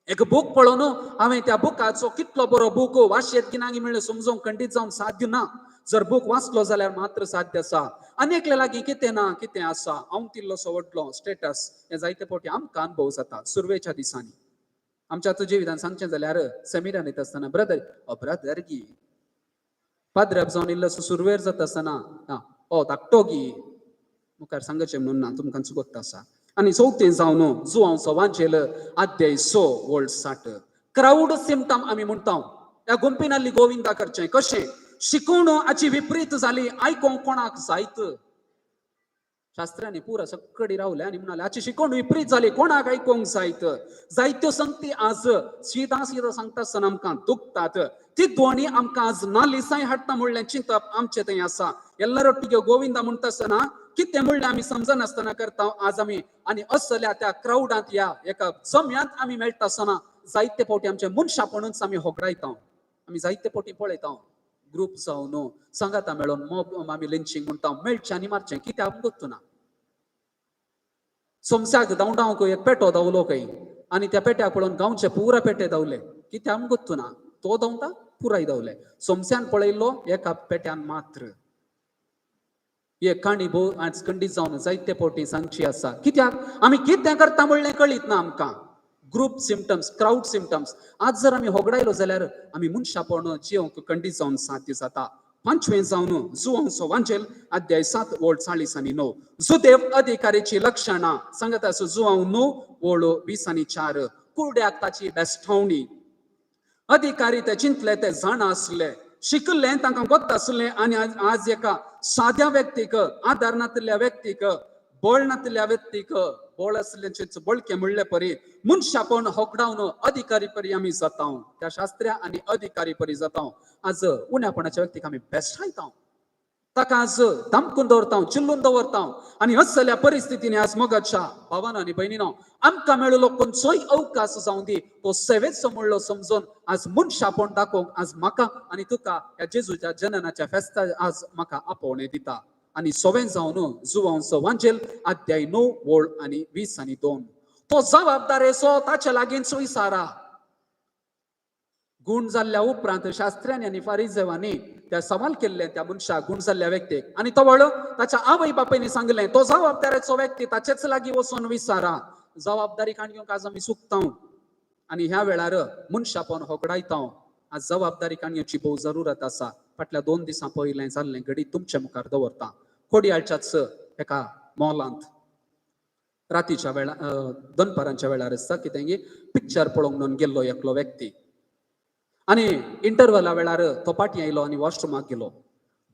एक बूक पळोवन हांवें त्या बुकाचो कितलो बरो बूक वाशेत की ना म्हणलें समजूंक खंडीत जावंक साध्य ना. जर बूक वाचलो जाल्यार मात्र साध्य आसा. आनी एकल्या लागीं कितें ना कितें आसा, हांव तिल्लोसो व्हडलो स्टेटस, हें जायते फावटी आमकां अनुभव जाता. सुरवेच्या दिसांनी आमच्या आतां जिवितान सांगचें जाल्यार सेमिनार येता आसतना ब्रदर, ओ ब्रदर गी, पाद्रप जावन इल्लोसो सुरवेर जाता आसतना ओ धाकटो गी, मुखार सांगचें म्हणून ना, तुमकां चुकत आसा. आनी चवथें जावन जुवांचो वांजेल अध्याय 6:60, क्रावड सिमटम आमी म्हणटा. ह्या गुंपिनाल्ली गोविंदा करचें कशें शिकवण हाची विपरीत जाली, आयकोंक कोणाक जायत. शास्त्रांनी पुरा सकडी रावले आनी म्हणाले हाची शिकवण विपरीत जाली, कोणाक आयकोंक जायत. जायत्यो संगती आज सिदा सिदा सांगता आसतना आमकां दुखतात. ती ध्वनी आमकां आज नालिसाय हाडटा म्हणलें चिंतप आमचें थंय आसा. ಎಲ್ಲರೊಟ್ಟಿಗೆ गोविंदा म्हणटा आसतना कितें म्हणलें आमी समजनासतना करता आज आमी. आनी असल्या त्या क्रावडांत ह्या एका जम्यांत आमी मेळटा आसतना जायते फावटी आमचे मनशापणूच आमी होगडायता. आमी जायते फावटी पळयता ग्रूप जावन सांगाता मेळोन मोब आमी लिंचिंग म्हणटा, मेळचें आनी मारचें कित्याक गोत्तू ना. सोमस्याक धांवडावंक एक पेटो धांवलो खंय आनी त्या पेट्याक पळोवन गांवचे पुरा पेटे धांवले, कित्याक गोत्तू ना, तो धांवता पुराय धांवले. सोमस्यान पळयल्लो एका पेट्यान मात्र. ही काणी भोव आज खंडीत जावन जायते फावटी सांगची आसा, कित्याक आमी कितें करता म्हणलें कळीत ना आमकां. ग्रूप सिमटम्स, क्रावड सिमटम्स आज जर आमी होगडायलो जाल्यार आमी मनशापण जिवंक खंडीत जावन साध्य जाता. पांचवें जावन जुवांचो वांजेल अध्याय 7:49, जुदेव अधिकारीची लक्षणां सांगत आसा. जुवांव 9:24, कुरड्याक ताची बेस्ठावणी. अधिकारी ते चिंतले, ते जाणा आसले, शिकल्ले, तांकां गोत्त आसलें आनी आज एका साद्या व्यक्तीक, आदार नातिल्ल्या व्यक्तीक, बळ नातिल्ल्या व्यक्तीक, बळ आसल्याचें बळकें म्हणले परी मनशापण होगडावन अधिकारी परी आमी जाता, त्या शास्त्र्या आनी अधिकारी परी जाता. आज उण्यापणाच्या व्यक्तीक आमी बेस्टायता, ताका आज धमकून दवरता, चिल्लून दवरता. आनी असल्या परिस्थितीनी आज मोगाच्या भावानो आनी भयणीनो, आमकां मेळिल्लो खंयचोय अवकाश जावं दी, तो सेवेचो म्हणलो समजून आज मनशापण दाखोवंक आज म्हाका आनी तुका ह्या जेजूच्या जननाच्या फेस्ता आज म्हाका आपोवणें दिता. आनी सोवें जावन जुवांचो वांजेल अध्याय 9 ओळ आनी 20 आनी 2, तो जबाबदारेचो ताच्या लागींच विसारा. गुण जाल्ल्या उपरांत शास्त्र्यांनी आनी फारिजेवांनी त्या सवाल केल्लें त्या मनशाक, गुण जाल्ल्या व्यक्तीक, आनी तो वळो ताच्या आवय बापायनी सांगलें, तो जबाबदारेचो व्यक्ती ताचेच लागीं वचून विसारा. जबाबदारी काण घेवंक आज आमी चुकता आनी ह्या वेळार मनशापण होगडायता. आज जबाबदारी काण घेवची भोव जरुरत आसा. फाटल्या 2 दिसां पयलें जाल्लें घडीत तुमच्या मुखार दवरता. कोडयाळच्याच एका मॉलांत रातीच्या वेळार, दनपारांच्या वेळार आसता कितें पिक्चर पळोवंक म्हणून गेल्लो एकलो व्यक्ती, आनी इंटरवला वेळार तो पाटी आयलो आनी वॉशरुमाक गेलो.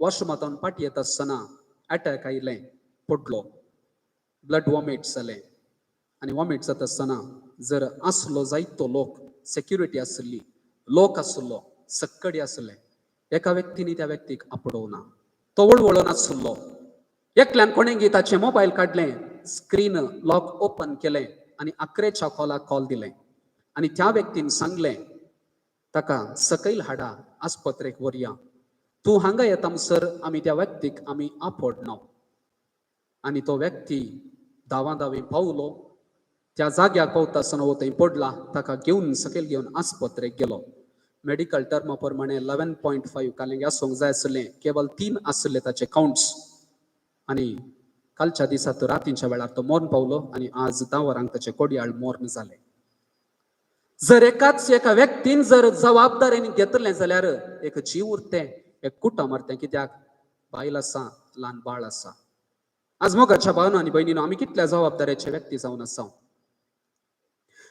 वॉशरुमांत पाटी येता आसतना अटॅक आयलें, पडलो, ब्लड वॉमिट जालें. आनी वॉमिट जाता आसतना जर आसलो जायतो लोक, सेक्युरिटी आसली, लोक आसलो, सक्कडी आसले, एका व्यक्तीनी त्या व्यक्तीक आपडोवना. तो वळवळून आसलो. एकल्यान कोणेंगी ताचें मोबायल काडलें, स्क्रीन लॉक ओपन केलें आनी आकरेच्या कॉलाक कॉल दिलें. आनी त्या व्यक्तीन सांगलें, ताका सकयल हाडा, आस्पत्रेक व्हरया, तूं हांगा येता म्हणसर आमी त्या व्यक्तीक आमी आपडना. आनी तो व्यक्ती धांवा धांवी पावलो, त्या जाग्याक पावता आसतना हो थंय पडला, ताका घेवन सकयल घेवन आस्पत्रेक गेलो. मेडिकल टर्मा प्रमाणे 11.5 कालेंगे आसूंक जाय आसलें, केवल 3 आसले ताचे काउंट्स. आनी कालच्या दिसा तो रातींच्या वेळार तो मरण पावलो आनी आज 10 वरांक ताचे कोडयाळ मरण जालें. जर एकाच एका व्यक्तीन जर जबाबदारीन घेतलें जाल्यार एक जीव उरतें, एक कुटुंब उरतें. कित्याक बायल आसा, ल्हान बाळ आसा. आज मोगाच्या भावना आनी भयणीनो, आमी कितल्या जबाबदारेचे व्यक्ती जावन आसा.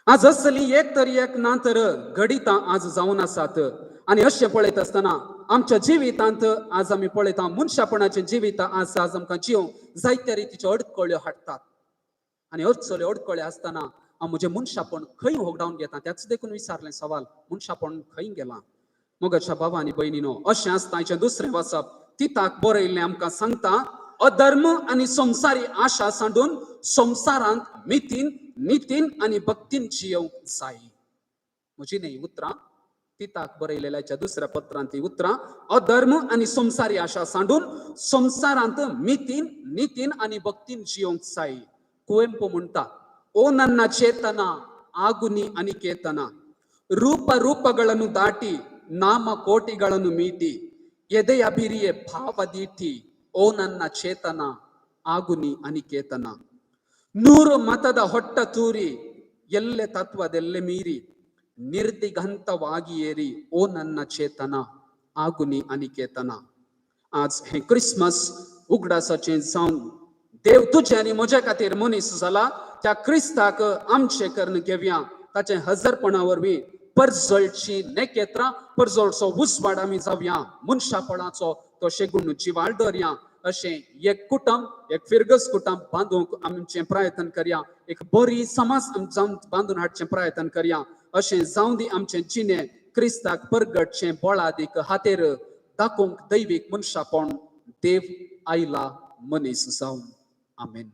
आज असली एक तर एक ना तर घडितां आज जावन आसात. आनी अशें पळयत आसतना आमच्या जिवितांत आज आमी पळयता मनशापणाचें जिवीत आज आज आमकां जिवंक जायत्या रितीच्यो अडकळ्यो हाडटात. आनी अडचल्यो अडकळ्यो आसतना हांव म्हजें मनशापण खंय होगडावन घेता, त्याच देखून विचारलें सवाल, मनशापण खंय गेलां. मोगाच्या बाबा आनी भयणीनो, अशें आसता हाचें दुसरें वाचप तिताक बरयल्लें आमकां सांगता, अधर्म आनी संवसारी आशा सांडून संवसारांत मितीन, नितीन आनी भक्तीन जियोवंक जाय. म्हजी न्ही उतरां, तिताक बरयलेल्याच्या दुसऱ्या पत्रांत ती उतरां, अधर्म आनी संवसारी आशा सांडून संवसारांत मितीन, नितीन आनी भक्तीन जियोवंक जाय. कुवेंपो म्हणटा, ಓ ನನ್ನ ಚೇತನ ಆಗುನಿ ಅನಿಕೇತನ, ರೂಪ ರೂಪಗಳನ್ನು ದಾಟಿ ನಾಮ ಕೋಟಿಗಳನ್ನು ಮೀಟಿ, ಎದೆಯ ಬಿರಿಯೆ ಭಾವದೀಟಿ, ಓ ನನ್ನ ಚೇತನ ಆಗುನಿ ಅನಿಕೇತನ. 100 ಮತದ ಹೊಟ್ಟ ತೂರಿ, ಎಲ್ಲೆ ತತ್ವದೆಲ್ಲೆ ಮೀರಿ, ನಿರ್ದಿಗಂತವಾಗಿ ಏರಿ, ಓ ನನ್ನ ಚೇತನ ಆಗುನಿ ಅನಿಕೇತನ. आज हे क्रिसमस उगडासाचें जावन देव तुजे आनी म्हज्या खातीर मनीस जाला, त्या क्रिस्ताक आमचें करून घेवया. ताचें हजरपणा वरवीं परजळची नेकेत्रां, परजळचो उजवाड आमी जावया, मनशापणाचो तो शेगूण जिवाळ दवरया. अशें एक कुटुंब, एक फिरगस कुटुंब बांदूंक आमचें प्रयत्न करया, एक बरी समाज जावन बांदून हाडचें प्रयत्न करया. अशें जावं दी आमचें जिणें क्रिस्ताक परगटचें बळादीक हातेर दाखोवंक दैवीक मनशापण देव आयला मनीस जावन. आमेन.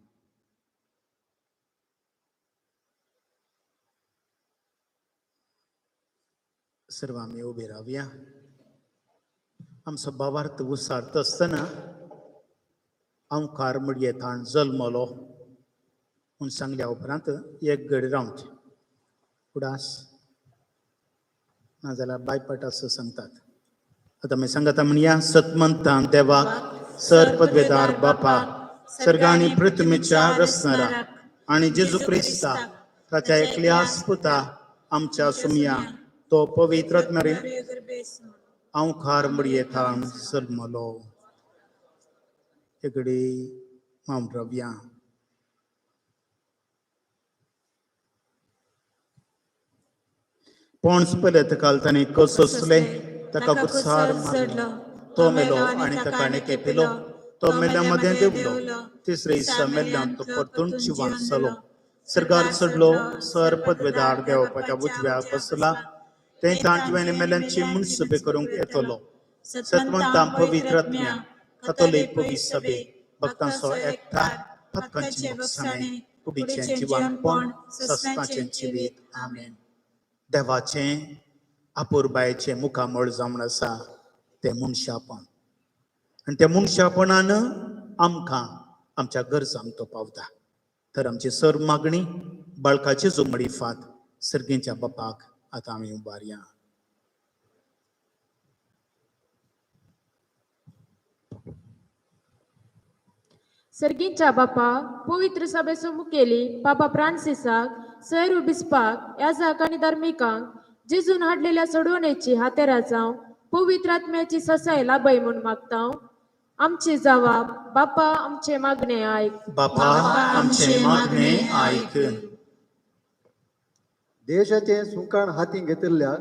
सर्व आमी उबे रावया. आमचो भावार्थ उसारता आसतना हांव मुडये ताण जल्मलो म्हूण सांगल्या उपरांत एक घडी रावचें, उडास नाजाल्यार बायपाट असो सांगतात. आतां आमी सांगता म्हणया, सतमंतान देवाक सर पदवेदार बापा, सर्गानी पृथ्वीच्या रचणारा आनी जेजू क्रिस्ता ताच्या एकल्या पुता आमच्या सुमया, तो पवित्र आत्म्यारे हांव खार मुडये थावन जल्मलो. एकडे मावंट रावया. पोंड्स पळयत काल ताणें कसोसलें, ताका गुरसार मारलो, तो मेलो आनी ताका केपिलो, तो मेल्या मदें देंवलो, तिसरे दिसा मेल्ल्यान तो परतून जिवान जालो, सर्गार चडलो, सर पदवेदार देवपाच्या उजव्याक बसला, थंय तांचवें मेल्यांची मुनसुबे करूंक येतलो. सतवंतां पवित्र आत्म्या कथोलीक पवित्र सभेक, भक्तांचो एकठार, पातकांचें भोगसाणें, कुडीचें जिवानपण, सस्नाचें जिवीत. आमेन. देवाचें अपुरबायेचें मुखामळ जावन आसा तें मनशापण, आनी त्या मनशापणान आमकां आमच्या गरजांक तो पावता. तर आमची सर मागणी बाळकाची जुमडी फात सर्गींच्या बापाक आतां आमी उबारया. सर्गींच्या बापा, पवित्र सभेचो मुखेली बाबा फ्रांसिसाक, सैरू बिस्पाक, याजाक आनी धार्मिकांक जेजून हाडलेल्या सोडवणेची हातेरा जावं पवित्र आत्म्याची ससाय लाभय म्हूण मागता. आमचे जवाब बापा आमचे मागणे आयक. बापा आमचे मागणे आयक. देशाचें सुंकाण हातीं घेतिल्ल्या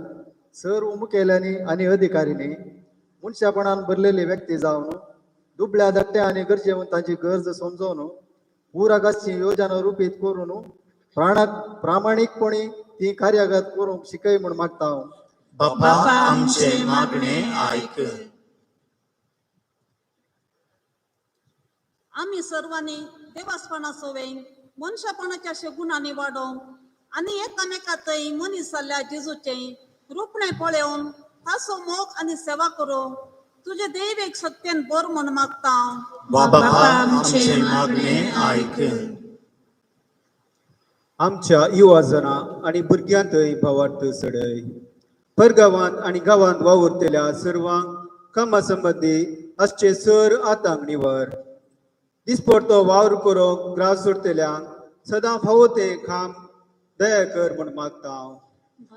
सर्व मुखेल्यांनी आनी अधिकाऱ्यांनी मनशापणान भरलेली व्यक्ती जावन दुबळ्या धाकट्या आनी गरजेवंतांची गरज समजोवन पुराक आसची योजना रुपीत करून प्रामाणीकपणी ती कार्यागत करूंक शिकय म्हूण मागता हांव. बापा आमचे मागणे आयक. आमी सर्वांनी देवासपणाचो वेंग मनशापणाच्या शगुनांनी वाडोवंक आनी एकामेका थंय मनीस जाल्ल्या जेजूचें रुपणें पळोवन ताचो मोग आनी सेवा करूंक तुजे देव एक सत्यान बर म्हूण मागता. बापा आमचे मागणे आयक. आमच्या युवाजनां आनी भुरग्यांतय भावार्थ चडय. परगांवांत आनी गांवांत वावुरतल्या सर्वांक कामा संबंदी आसचे सर आतांक निवर. दिसपडतो वावर करूंक ग्रास जोडटल्यांक सदां फावो तें काम दया कर म्हूण मागता हांव.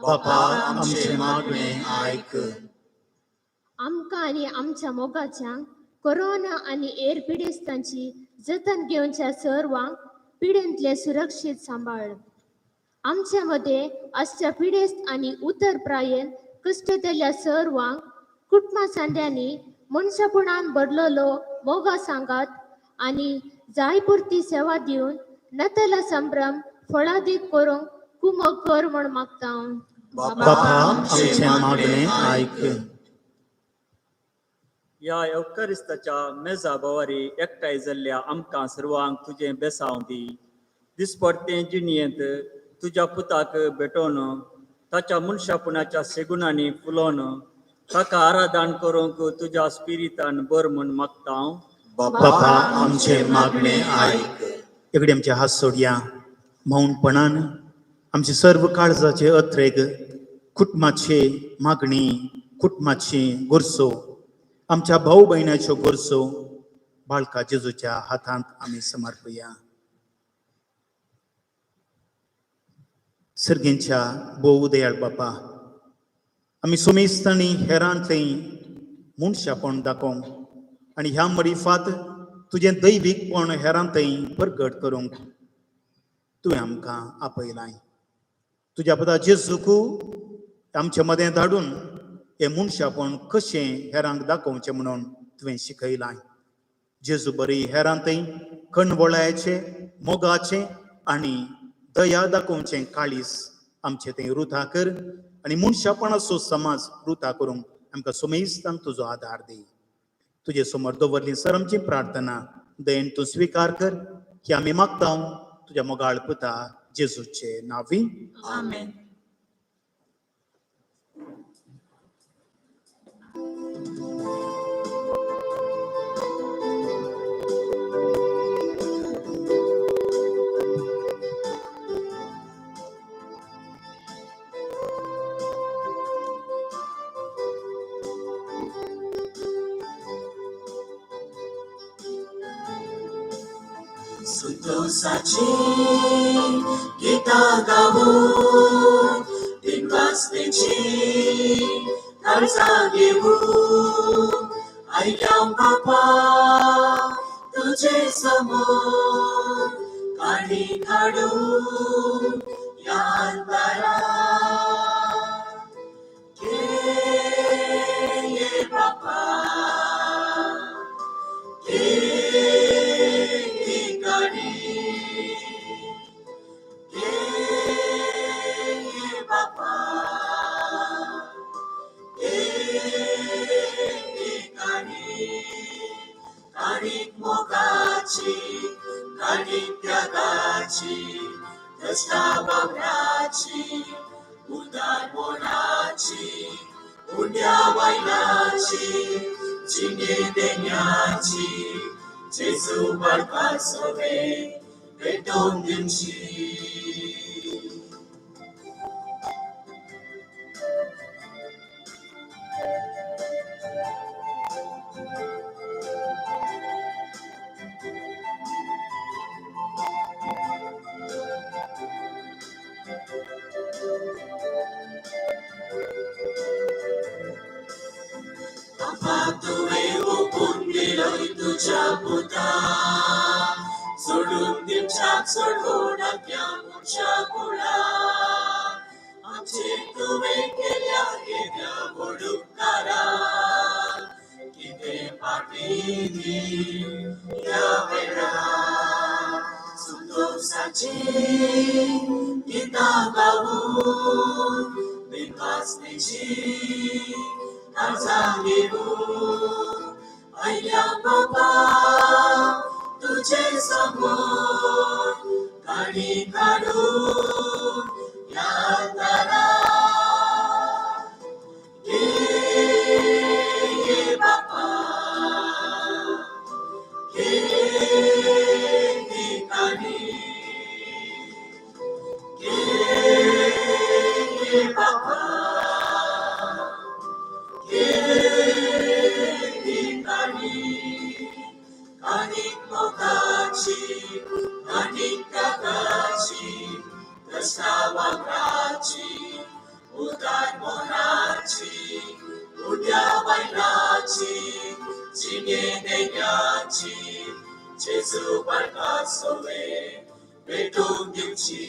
बापा आमचे मागणे आयक. आमकां आनी आमच्या मोगाच्यांक कोरोना आनी हेर पिडेस्तांची जतन घेवच्या सर्वांक पिडेंतले सुरक्षीत सांबाळ. आमच्या मदें आसच्या पिडेस्त आनी उतर प्रायेन कश्टतेल्या सर्वांक कुटुंबा सांड्यांनी मनशापणान भरलेलो मोगा सांगात आनी जाय पुरती सेवा दिवन नतला संभ्रम फळादीक करूंक कुमक कर म्हूण मागता. बापा आमचे मागणे आयक. ह्या एवकारिस्ताच्या मेजा भोवारी एकठांय जाल्ल्या आमकां सर्वांक तुजें बेसांव दी. दिसपडतें जिणयेंत तुज्या पुताक भेटोवन ताच्या मनशापणाच्या सेगुणांनी फुलोवन ताका आराधन करूंक तुज्या स्पिरितान बर म्हूण मागता. बापा आमचे मागणे आयक. एकडे आमचे हात सोडया मौनपणान आमचे सर्व काळजाचे अत्रेग कुटुंबाची मागणी, कुटुंबाची गरजो, आमच्या भाऊ भयणाच्यो गरजो बाळका जेजूच्या हातांत आमी समर्पया. सर्गेंच्या भोव दयाळ बापा, आमी सुमेस्त आनी हेरांतलें मनशापण दाखोवंक आनी ह्या मरिफात तुजें दैवीकपण हेरांतय परगट करूंक तुवें आमकां आपयलाय. तुज्या पदा जेजूक आमचे मदें धाडून हें मनशापण कशें हेरांक दाखोवचें म्हणून तुवें शिकयलाय. जेजू बरी हेरांतय कणवळायचें, मोगाचें आनी दया दाखोवचें काळीस आमचें थंय रुथा कर आनी मनशापणाचो समाज रुथा करूंक आमकां सुमेस्तान तुजो आदार दी. तुजे समोर दवरली सर आमची प्रार्थना दयेन तूं स्विकार कर की आमी मागता तुज्या मोगाळ पुता जेजूचे नांवी. आमेन. संतोषाची गीता गाऊ, दिनवासनेची काळजा घेऊ, आयल्या बापा तुझे समोर काणी काढू या अंधारात. घे ये बापा, घे ही काणी, घे ये बापा, घे ही काणी. मोगाची काणीक त्यागाची कश्टा वावराची उदारपणाची उंड्या वायनाची जिणे देण्याची जेजू बाळका सोवे पेटोवन दिवची. बापा तुवें ओपून दिलोय तुज्या पुता सोडून दिवच्याक सोडून आपल्या मनशा कुळा आमचेर तुवें केल्या येद्या व्हड उपकारा कितें फाटीं दी ह्या वेळा संतोशाची गितां गावून विकासनेची काळजां घेवन आयल्या बाबा तुजे समोर काणी काडून ह्या दारा घे बापा घे ही काणी घे बापा घे ही काणी काणीक मोगाची काणीक त्यागाची कश्टा वावराची उदारपणाची उड्या बायलाची जिणे देण्याची जेजू बाळका सोवे पेटोवन दिवची.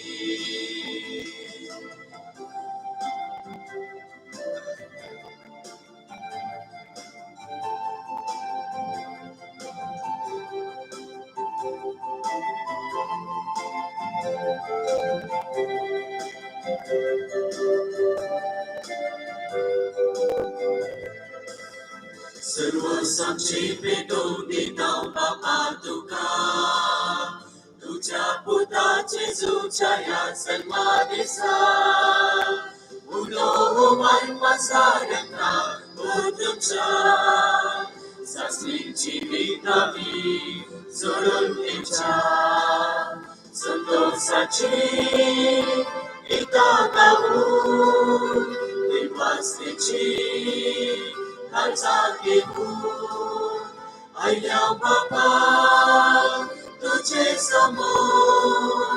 सर्वसांची पेटोवन दिता बापा तुका तुज्या पुता जेजूच्या ह्या जल्मा दिसा उलो वायपासारंगा तुमच्या सासरी जिवितावी जोडून दिवच्या संतोषाची गितां गावून विश्वासनेची काळजां घेवन आयल्या बाबा तुजे समोर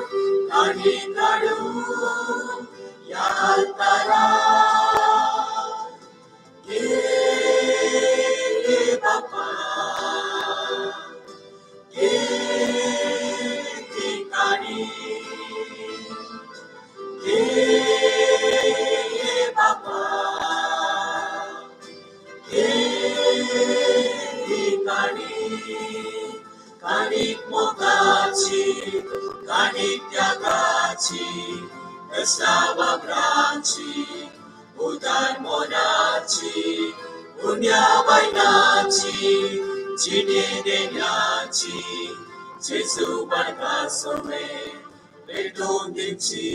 काणी काडून ह्या आल्तारा घे बाबा घे ती काणी घे बाबा घे ही काणी काणीक मोगाची काणीक त्यागाची कश्टा वावराची उदारपणाची उण्या बायलाची जिणे देण्याची जेजू बाळका सोवे पेटोवन दिवची.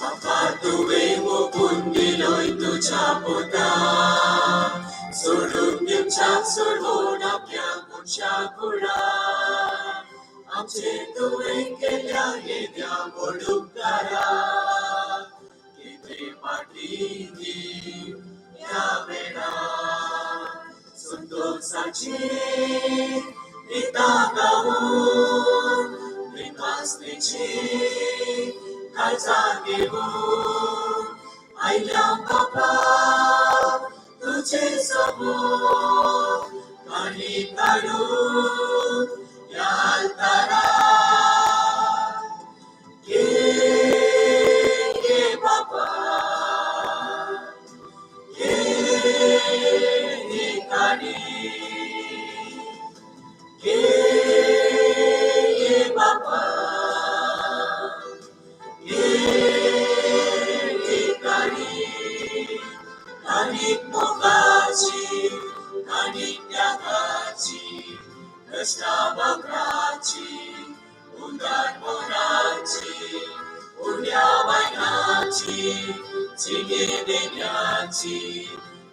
बापा तुवें ओपून दिलोय तुज्या पुता सोडून दिवच्याक सोडून आपल्या मनशा कुळा आमचेर तुवें केल्या येद्या व्हड उपकारा कितें फाटीं दी ह्या वेळा संतोषाची गितां गावून विश्वासनेची काळजां घेवन आयल्या बाबा तुजे समोर काणी काडून ह्या आल्तारा घे बाबा देण्याची, जिगे देण्याची,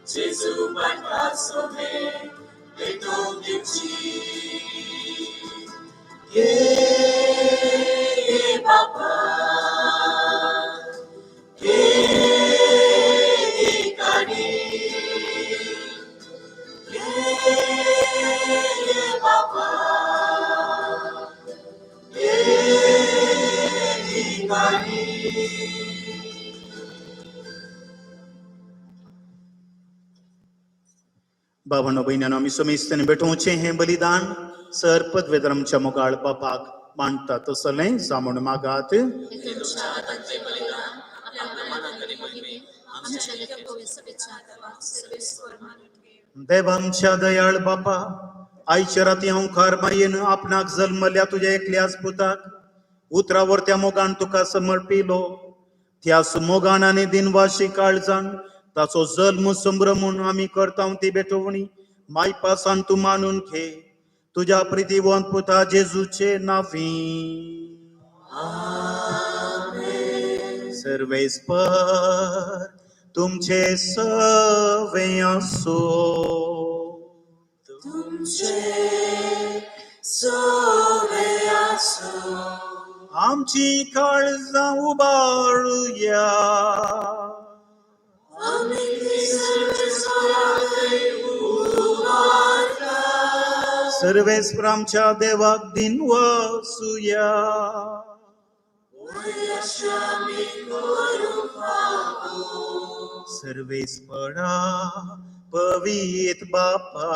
जेजू मानवा सोमे भेटून दिवची. ये बापा, घे ही काणी, घे बापा, घे ही काणी. बाबांनो भयणांनो, आमी समेस्तांनी भेटोवचें हें बलिदान सर पदवेदार आमच्या मोगाळ बापाक मांडटा तसलें जामून मागात. देव आमच्या दयाळ बापा, आयच्या राती हांव मायेन आपणाक जल्मल्या तुज्या एकल्याच पुताक उतरावर त्या मोगान तुका समर्पिलो. त्याच मोगान आनी दिनवाशी काळजान ताचो जल्म संभ्रमून आमी करता ती भेटवणी मायपासान तूं मानून घे तुज्या प्रितीवंत पुता जेजूचे नांवी. सर्वेस्पर तुमचे सवे आसो. तुमचे सवे आसो. आमची काळजां उबारुया. सर्वेस्पर आमच्या देवाक दिनवासुया. सर्वेस्परा पवित बापा,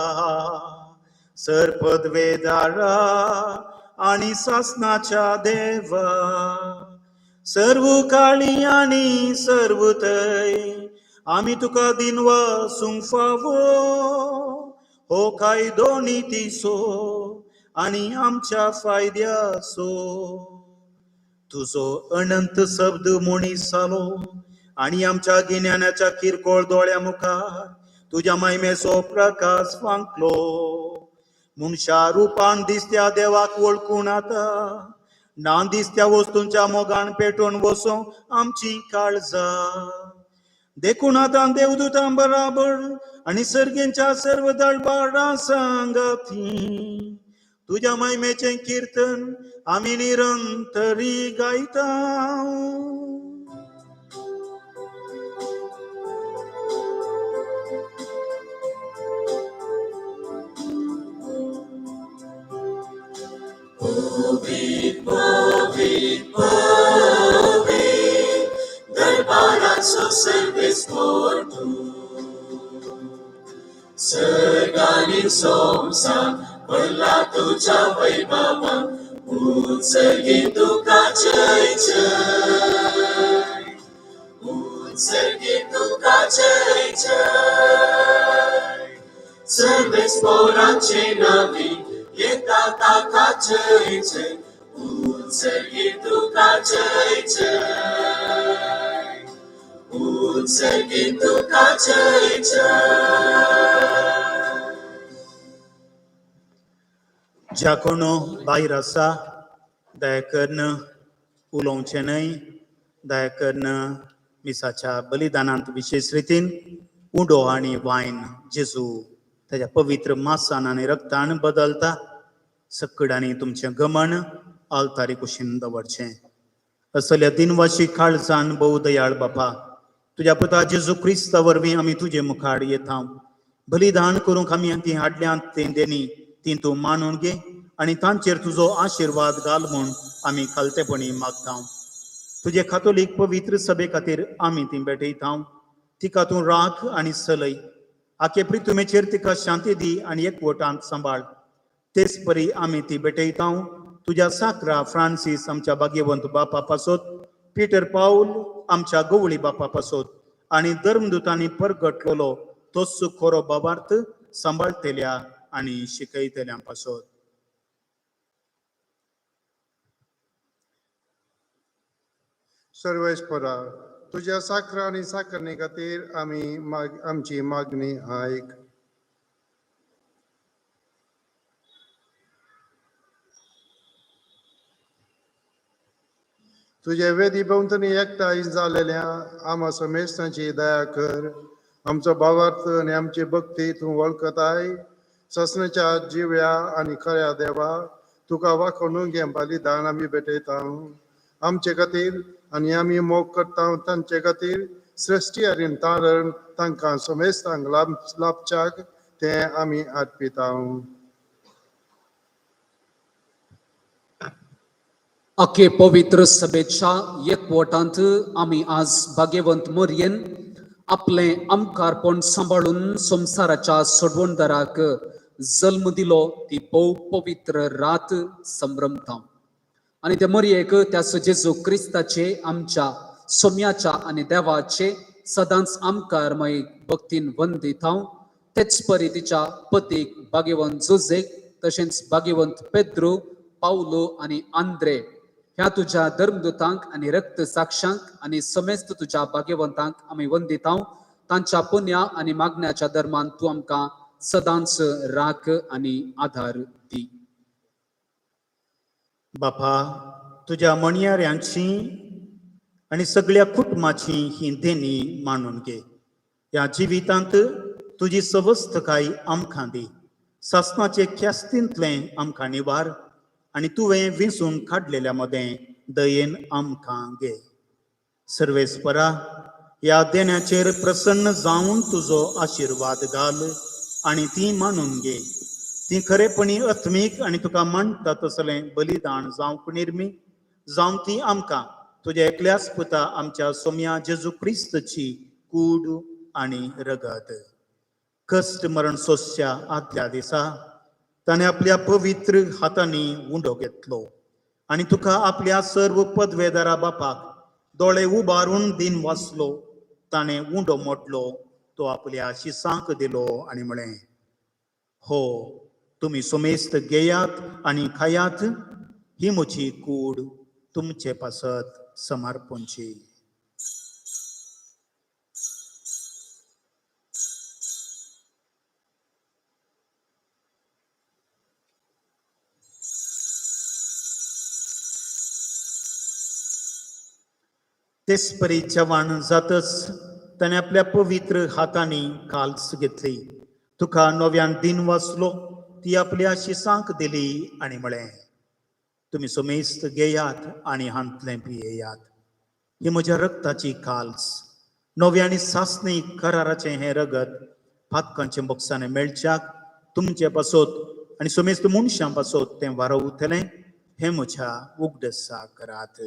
सरपदवेदारा आनी सासनाच्या देवा, सर्व काळी आनी सर्व थंय आमी तुका दिनवासूंक फावो हो कायदो नितीचो आनी आमच्या फायद्याचो. तुजो अनंत शब्द मनीस जालो आनी आमच्या गिन्यानाच्या किरकोळ दोळ्या मुखार तुज्या मायमेचो प्रकाश फांकलो. मनशा रुपान दिसत्या देवाक वळखून आतां ना दिसत्या वस्तूंच्या मोगान पेटोवन वसों आमची काळजां. देखून आतां देवदूतां बराबर आनी सर्गेंच्या सर्व दळबारां सांगाती तुज्या मायमेचें किर्तन आमी निरंतरी गायता. पवित पवित पवित दरबाराचो सर्वेस्पर तूं, सर्ग आनी संवसार भरला तुज्या वैभवान, उत्सर्गी तुका जय जय, उत्सर्गी तुका जय जय. सर्वेस्पराचे नांवी येता ताका जय जय, उत्सर्गी तुका जय जय, उत्सर्गी तुका जय जय. ज्या कोण भायर आसा दया करून उलोवचें न्हय, दया करून मिसाच्या बलिदानांत विशेश रितीन उंडो आनी वायन जेजू ताच्या पवित्र मासान आनी रक्तान बदलता. सकडांनी तुमचें गमन आल्तारी कुशीन दवरचें. असल्या दिनवाशी काळजान भोव दयाळ बापा, तुज्या पुता जेजू क्रिस्ता वरवीं आमी तुजे मुखार येता. बलिदान करूंक आमी ती हाडल्यांत तें देणी ती तूं मानून घे आनी तांचेर तुजो आशिर्वाद घाल म्हूण आमी खालतेपणी मागता. तुजे कातोलीक पवित्र सभे खातीर आमी ती भेटयता. तिका तूं राख आनी सलय. आखे प्रितुमेचेर तिका शांती दी आनी एकवटांत सांबाळ. तेच परी आमी ती भेटयता तुज्या साक्रा फ्रांसीस आमच्या भाग्यवंत बापा पासत, पिटर पावल आमच्या गवळी बापा पासत आनी धर्मदूतांनी परगटलेलो तोच खरो बाबार्थ सांबाळटेल्या आनी शिकयतल्या पासत. सर्वेस्परा तुज्या साक्रा आनी साकरणे खातीर आमी आमची मागणी आयक. तुजे वेदी भोंवतणी एकठांय जालेल्या आमा समेस्तांची दया कर. आमचो भावार्थ आनी आमची भक्ती तूं वळखताय. ससनाच्या जिव्या आनी खऱ्या देवा, तुका वाखोवन हें बलिदान आमी भेटयता. आमचे खातीर आनी आमी मोग करता तांचे खातीर सृश्टी आनी तारण तांकां समेस्तांक लाभ लाभच्याक तें आमी अर्पिता. अखे पवित्र सभेच्या एकवटांत आमी आज भाग्यवंत मोरयेन आपलें आमकारपण सांबाळून संवसाराच्या सोडवणदाराक जल्म दिलो ती भोव पवित्र रात संभ्रमता. आनी ते मोरयेक त्या जेजू क्रिस्ताचे आमच्या सोम्याच्या आनी देवाचे सदांच आमकार मागीर भक्तीन वंदिता. तेच परी तिच्या पतीक भाग्यवंत जोजेक तशेंच भाग्यवंत पेद्रू, पावलो आनी आंद्रे ह्या तुज्या धर्मदूतांक आनी रक्त साक्षांक आनी समेस्त तुज्या भाग्यवंतांक आमी वंदिता. तांच्या पुण्या आनी मागण्याच्या धर्मान तूं आमकां सदांच राख आनी आधार दी. बापा, तुज्या मणयाऱ्यांची आनी सगळ्या कुटुंबाची ही देणी मानून घे. ह्या जिवितांत तुजी सवस्तकाय आमकां दी. सासणाचे ख्यास्तींतलें आमकां निवार आनी तुवें विंचून काडलेल्या मदें दयेन आमकां घे. सर्वेस्परा, ह्या देण्याचेर प्रसन्न जावन तुजो आशिर्वाद घाल आनी ती मानून घे. ती खरेपणी आत्मीक आनी तुका मानता तसलें बलिदान जावंक निर्मी जावं ती आमकां तुज्या एकल्याच पुता आमच्या सोम्या जेजू क्रिस्तची कूड आनी रगत. कश्ट मरण सोंसच्या आदल्या दिसा ताणें आपल्या पवित्र हातांनी उंडो घेतलो आनी तुका आपल्या सर्व पदवेदारा बापाक दोळे उबारून दिन वाचलो. ताणें उंडो मोडलो, तो आपल्या शिसांक दिलो आनी म्हळें, हो तुमी सुमेस्त घेयात आनी खायात, ही म्हजी कूड तुमचे पासत समर्पणची. तेच परी जेवण जातच ताणें आपल्या पवित्र हातांनी काल्स घेतली, तुका नव्यान दिन वाचलो, ती आपल्या शिसांक दिली आनी म्हळें, तुमी सुमेस्त घेयात आनी हांतलें पियेयात. ही म्हज्या रक्ताची काल्स, नव्या आनी सासणी कराराचें हें रगत पातकांचे बोक्सांनी मेळच्याक तुमचे पासत आनी सुमेस्त मनशां पासत तें वारवतलें. हें म्हज्या उगडसा करात.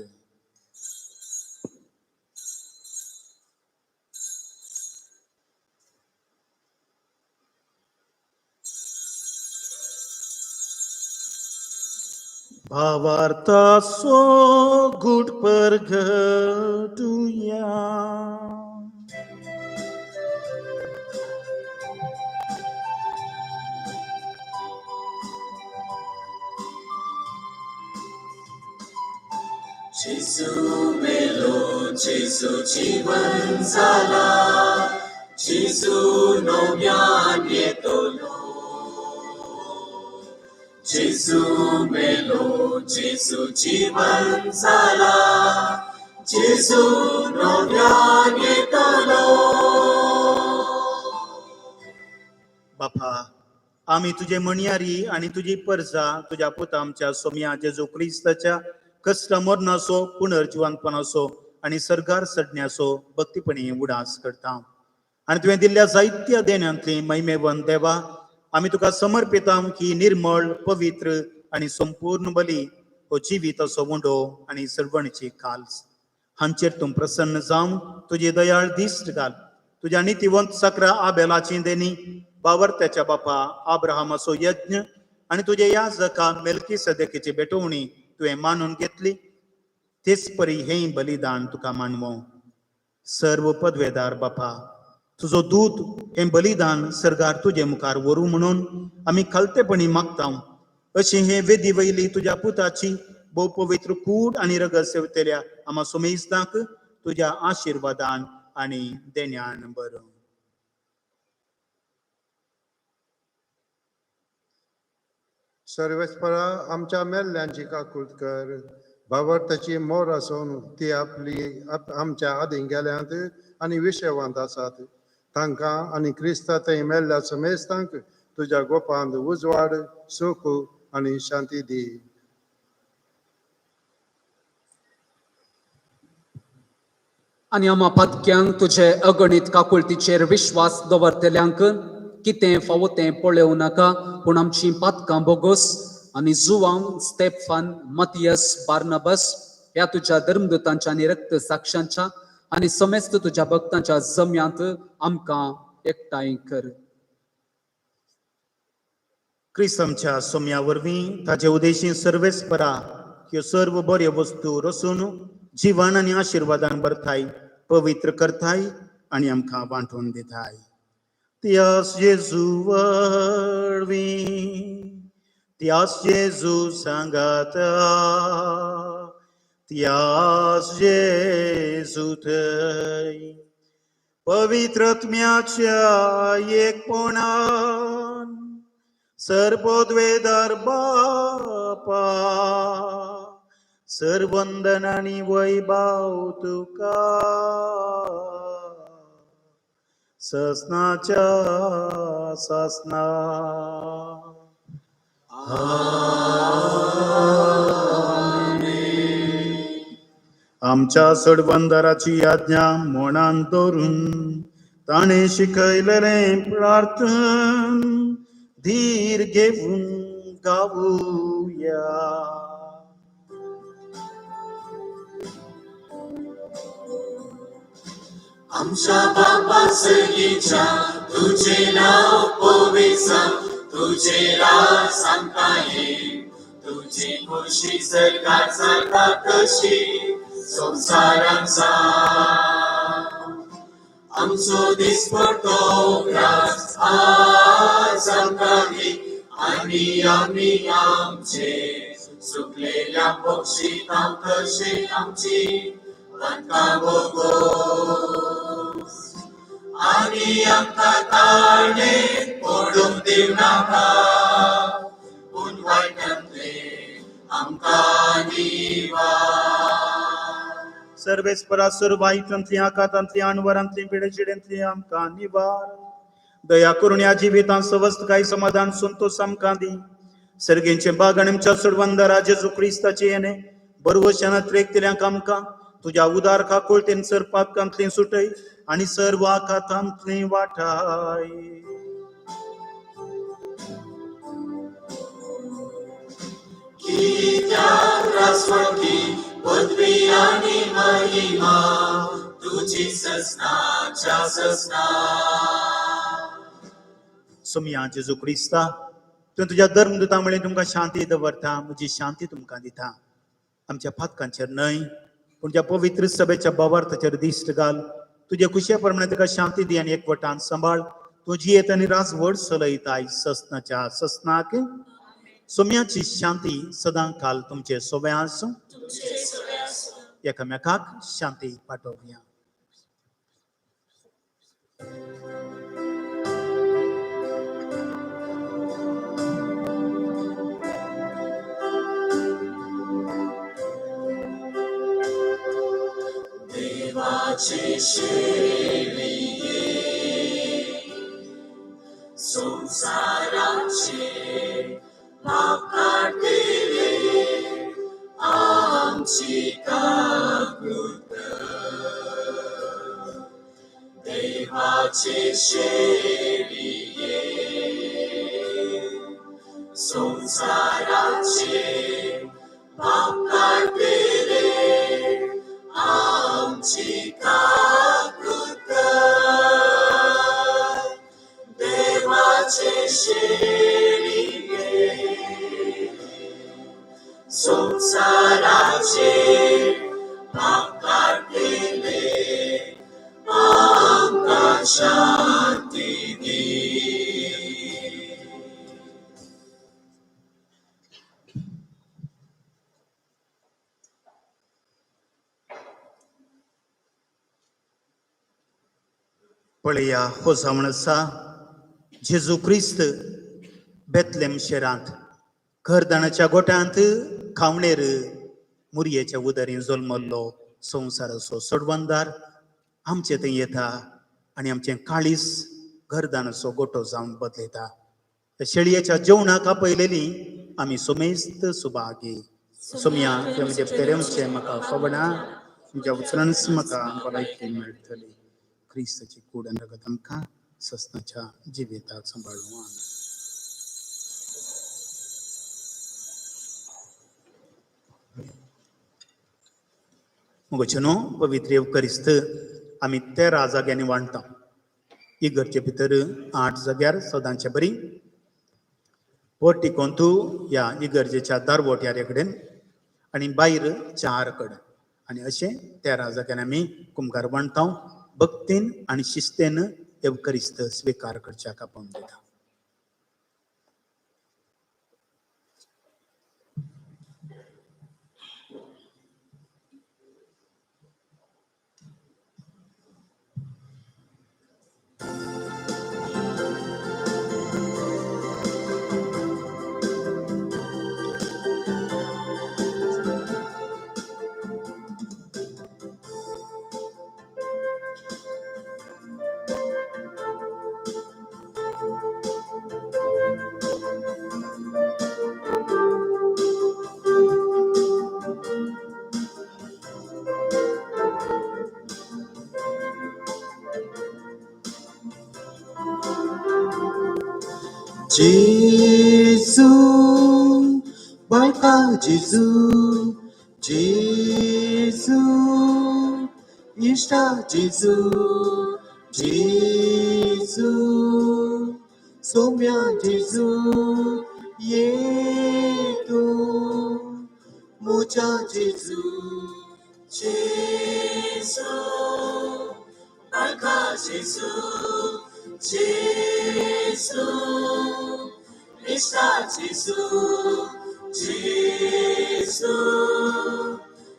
भावार्थाचो गूट परगटुया. जेजू मेलो, जेजू जीवन जाला, जेजू नव्यान येतलो. जेजू मेलो, जेजू जीवन जाला, जेजू नव्यान येतलो. बापा, आमी तुजे मणयारी आनी तुजी परजा तुज्या पुता आमच्या सोम्या जेजू क्रिस्ताच्या कश्ट मरणाचो, पुनर्जिवंतपणाचो आनी सर्गार चडण्याचो भक्तीपणी उडास करता. आनी तुवें दिल्ल्या जायत्या देण्यांतली महिमेवन देवा, आमी तुका समर्पिता ही निर्मळ, पवित्र आनी संपूर्ण बली, हो जिविताचो उंडो आनी सर्वणची काल्स. हांचेर तूं प्रसन्न जावन तुजी दयाळ दिश्ट घाल. तुज्या नितीवंत सकरा आबेलाची देणी, बावर्त्याच्या बापा आब्राहामाचो यज्ञ आनी तुजे याजका मेलकी सदकेची भेटवणी तुवें मानून घेतली. तेच परी हें बलिदान तुका मानवो. सर्व पदवेदार बापा, तुजो दूत हें बलिदान सर्गार तुजे मुखार व्हरूं म्हणून आमी खालतेपणी मागता. अशी हे वेदी वयली तुज्या पुताची भोव पवित्र कूड आनी रगत सेवतेल्या आमा सुमेस्तांक तुज्या आशिर्वादान आनी देण्यान बरो. सर्वेस्परा, आमच्या मेल्ल्यांची काकूत कर. भावार्थाची मोर आसून ती आपली आमच्या आदीं गेल्यांत आनी विशेवांत आसात. तांकां आनी क्रिस्ता थंय मेल्ल्या समेस्तांक तुज्या गोपांत उजवाड, सुख आनी शांती दी. आनी आमा पातक्यांक तुजे अगणीत काकुळतीचेर विश्वास दवरतल्यांक कितें फावो तें पळोवं नाका, पूण आमचीं पातकां बोगोस आनी जुवांव, स्टेफान, मतियस, बार्नबस ह्या तुज्या धर्मदूतांच्या आनी रक्त साक्षांच्या आनी समेस्त तुज्या भक्तांच्या जम्यांत आमकां एकठांय कर. क्रिस्त आमच्या सोम्या वरवीं ताचे उदेशी सर्वेस्परा ह्यो सर्व बऱ्यो वस्तू रसून जिवन आनी आशिर्वादान भरताय, पवित्र करताय आनी आमकां वांटून दिताय. त्यास जेजू वरवीं, त्यास जेजू सांगाता, त्यास जेजू थंय पवित्रत्म्याच्या एकपणान सर्वोद्वेदार बापा सर्वंदन आनी वैभाव तुका ससनाच्या ससना. आमच्या सडवंदराची आज्ञा मनान धरून ताणें शिकयलेलें प्रार्थन धीर घेवन गावुया. आमच्या बापा सर्गीच्या तुझे नाव पवित्र, तुझे राज आमकां ये, तुझी खुशी सरकार जाता तशी संवसारांत जावं. आमचो दिसपडतो ग्रास आज आमकां दी आनी आमी आमचे सुकलेल्या बक्षितां तशें आमची पातकां बोगोस आनी आमकां ताणे पडूंक दिवं नाका, पूण वायटांतले आमकां निवार. सर्वेस्परा सर्व वायटांतली, आकातांतली, अणवरांतली, पिडेचिडेंतली आमकां निवार. दया करून ह्या जिवितांत सवस्त काय समाधान संतोष आमकां दी. सर्गेंचे बाग आनी आमच्या सोडवंदरा जेजू क्रिस्ताचे येणे बरवशानात रेखतल्यांक आमकां तुज्या उदार काकुळतेन सर पातकांतली सुटय आनी सर्व आकातांतली वाठाय. कित्याक राजवटी, पदवी आनी महिमा तुजी ससनाच्या ससना. सोमया जेजू क्रिस्ता, तुवें तुज्या धर्मदूता म्हळें तुमकां शांती दवरता, म्हजी शांती तुमकां दिता. आमच्या पातकांचेर न्हय पूण ज्या पवित्र सभेच्या भावार्थाचेर दिश्ट घाल. तुजे खुशे प्रमाणे तुका शांती दी आनी एकवटान सांबाळ. तूं जियेत आनी राजवट चलयताय ससनाच्या ससनाक. सोम्याची शांती सदां काल तुमचे सोबे आसूं. एकामेकाक शांती पाठोवया. देवाचे शेळये संवसाराचे पाप काडटले आमची काकूट कर. देवाचे शेळये संवसाराचे पाप काडटले आमची काकूट कर. देवाचे शेळये संवसाराचे पाप काडटले आमकां शांती दी. पळया हो जावन आसा जेजू क्रिस्त बेतलेम शहरांत घरदाणाच्या गोट्यांत खावणेर मुरयेच्या उदरीन जल्मल्लो संवसाराचो सोडवणदार आमचे थंय येता आनी आमचें काळीस घरदानाचो गोटो जावन बदलयता. शेळयेच्या जेवणाक आपयलेली आमी सुमेस्त सुभागी. सोम्या तुवें तेरेवचें म्हाका खबरना, तुमच्या उचलनच म्हाका भलायकी मेळटली. क्रिस्ताची कूड आनी रगत आमकां सस्नाच्या जिविताक सांबाळूं. मुगोचें न्हू पवित्र येवकरिस्त आमी 13 जाग्यांनी वांट्टा. इगर्जे भितर 8 जाग्यार सदांचे बरी पोर्टिकोंतू ह्या इगर्जेच्या दारवोट्यारे कडेन आनी भायर 4 कडेन आनी अशें 13 जाग्यांनी आमी कुमगार वांट्टा. भक्तीन आनी शिस्तेन येवकरिस्त स्विकार करच्याक आपोवन दिता. Gesù, barca Gesù, Gesù, Ishta Gesù, Gesù, Somya Gesù, Yetu, Mucha Gesù, Gesù, barca Gesù, Gesù, Ishta Gesù, Gesù,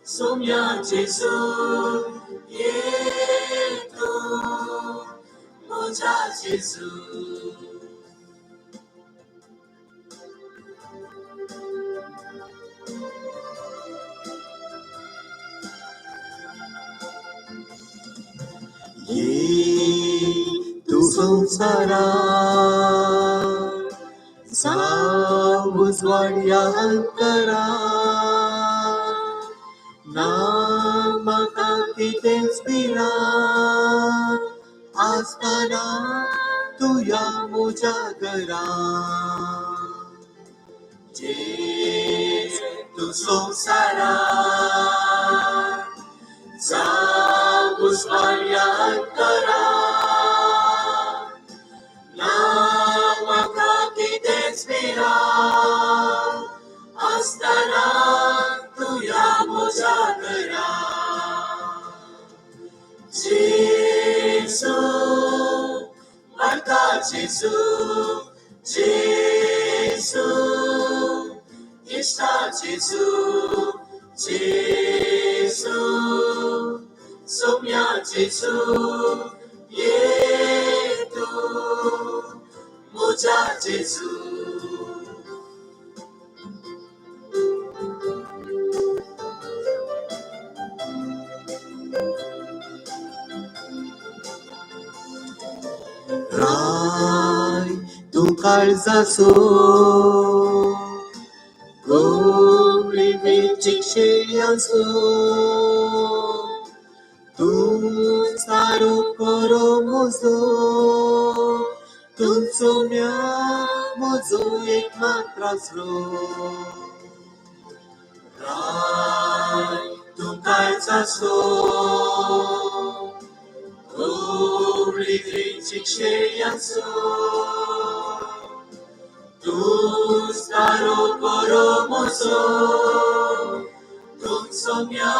Somya Gesù, Yetu, Mucha Gesù. Tu संसारा उजवाड्या अंतरा ना म्हाका कितेंच भिरांत आसतना तुया म्हज्या घरा. जेजू तूं संवसारा जावं उजवाड्या अंतरा ना म्हाका कितेंच भिरांत आसतना तुया म्हज्या घरा. जेजू म्हाका जेजू, जेजू, इश्टा जेजू, जेजू, सोम्या जेजू, येतू म्हज्या जेजू. राय तूं काळजाचो गोमळी वेंचीक शेळयांचो तूं सारो बरो म्हजो तूं सोम्या म्हजो एक मात्र आसलो. राय तूं काळजाचो गोमळी वेंचीक शेळयांचो तूं सारो बरो म्हजो तूं सोम्या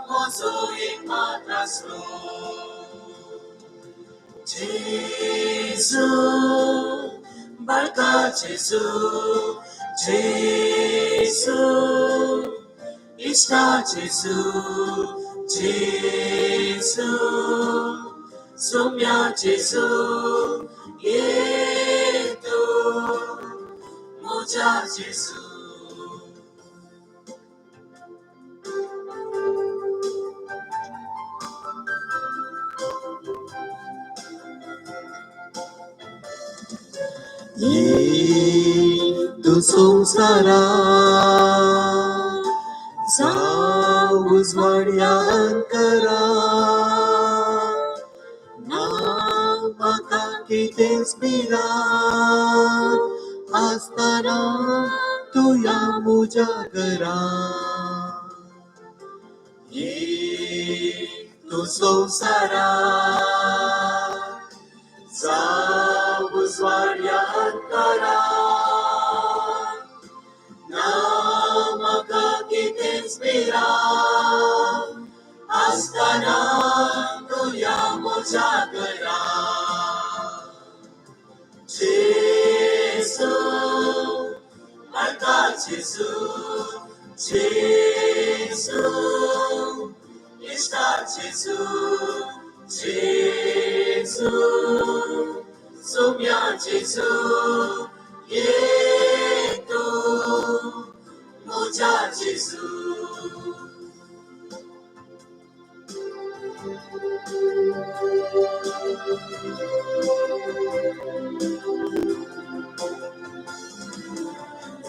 म्हजो एक मात्र आसलो. जेजू बाळका जेजू, जेजू, इश्टा जेजू, जेजू, सोम्या जेजू, येतू म्हज्या जेजू. ये तूं संवसारा जावं उजवाड्या अंतरा ना म्हाका कितेंच भिरांत आसतना तूं ह्या म्हज्या घरा. ये तूं संवसारा जावं उजवाड्या अंतरा ना म्हाका कितेंच भिरांत आसतना तूं ह्या म्हज्या घरा. जेजू म्हाका जेजू जेजू इश्टा जेजू जेजू सोम्या जेजू ये तूं म्हज्या जेजू.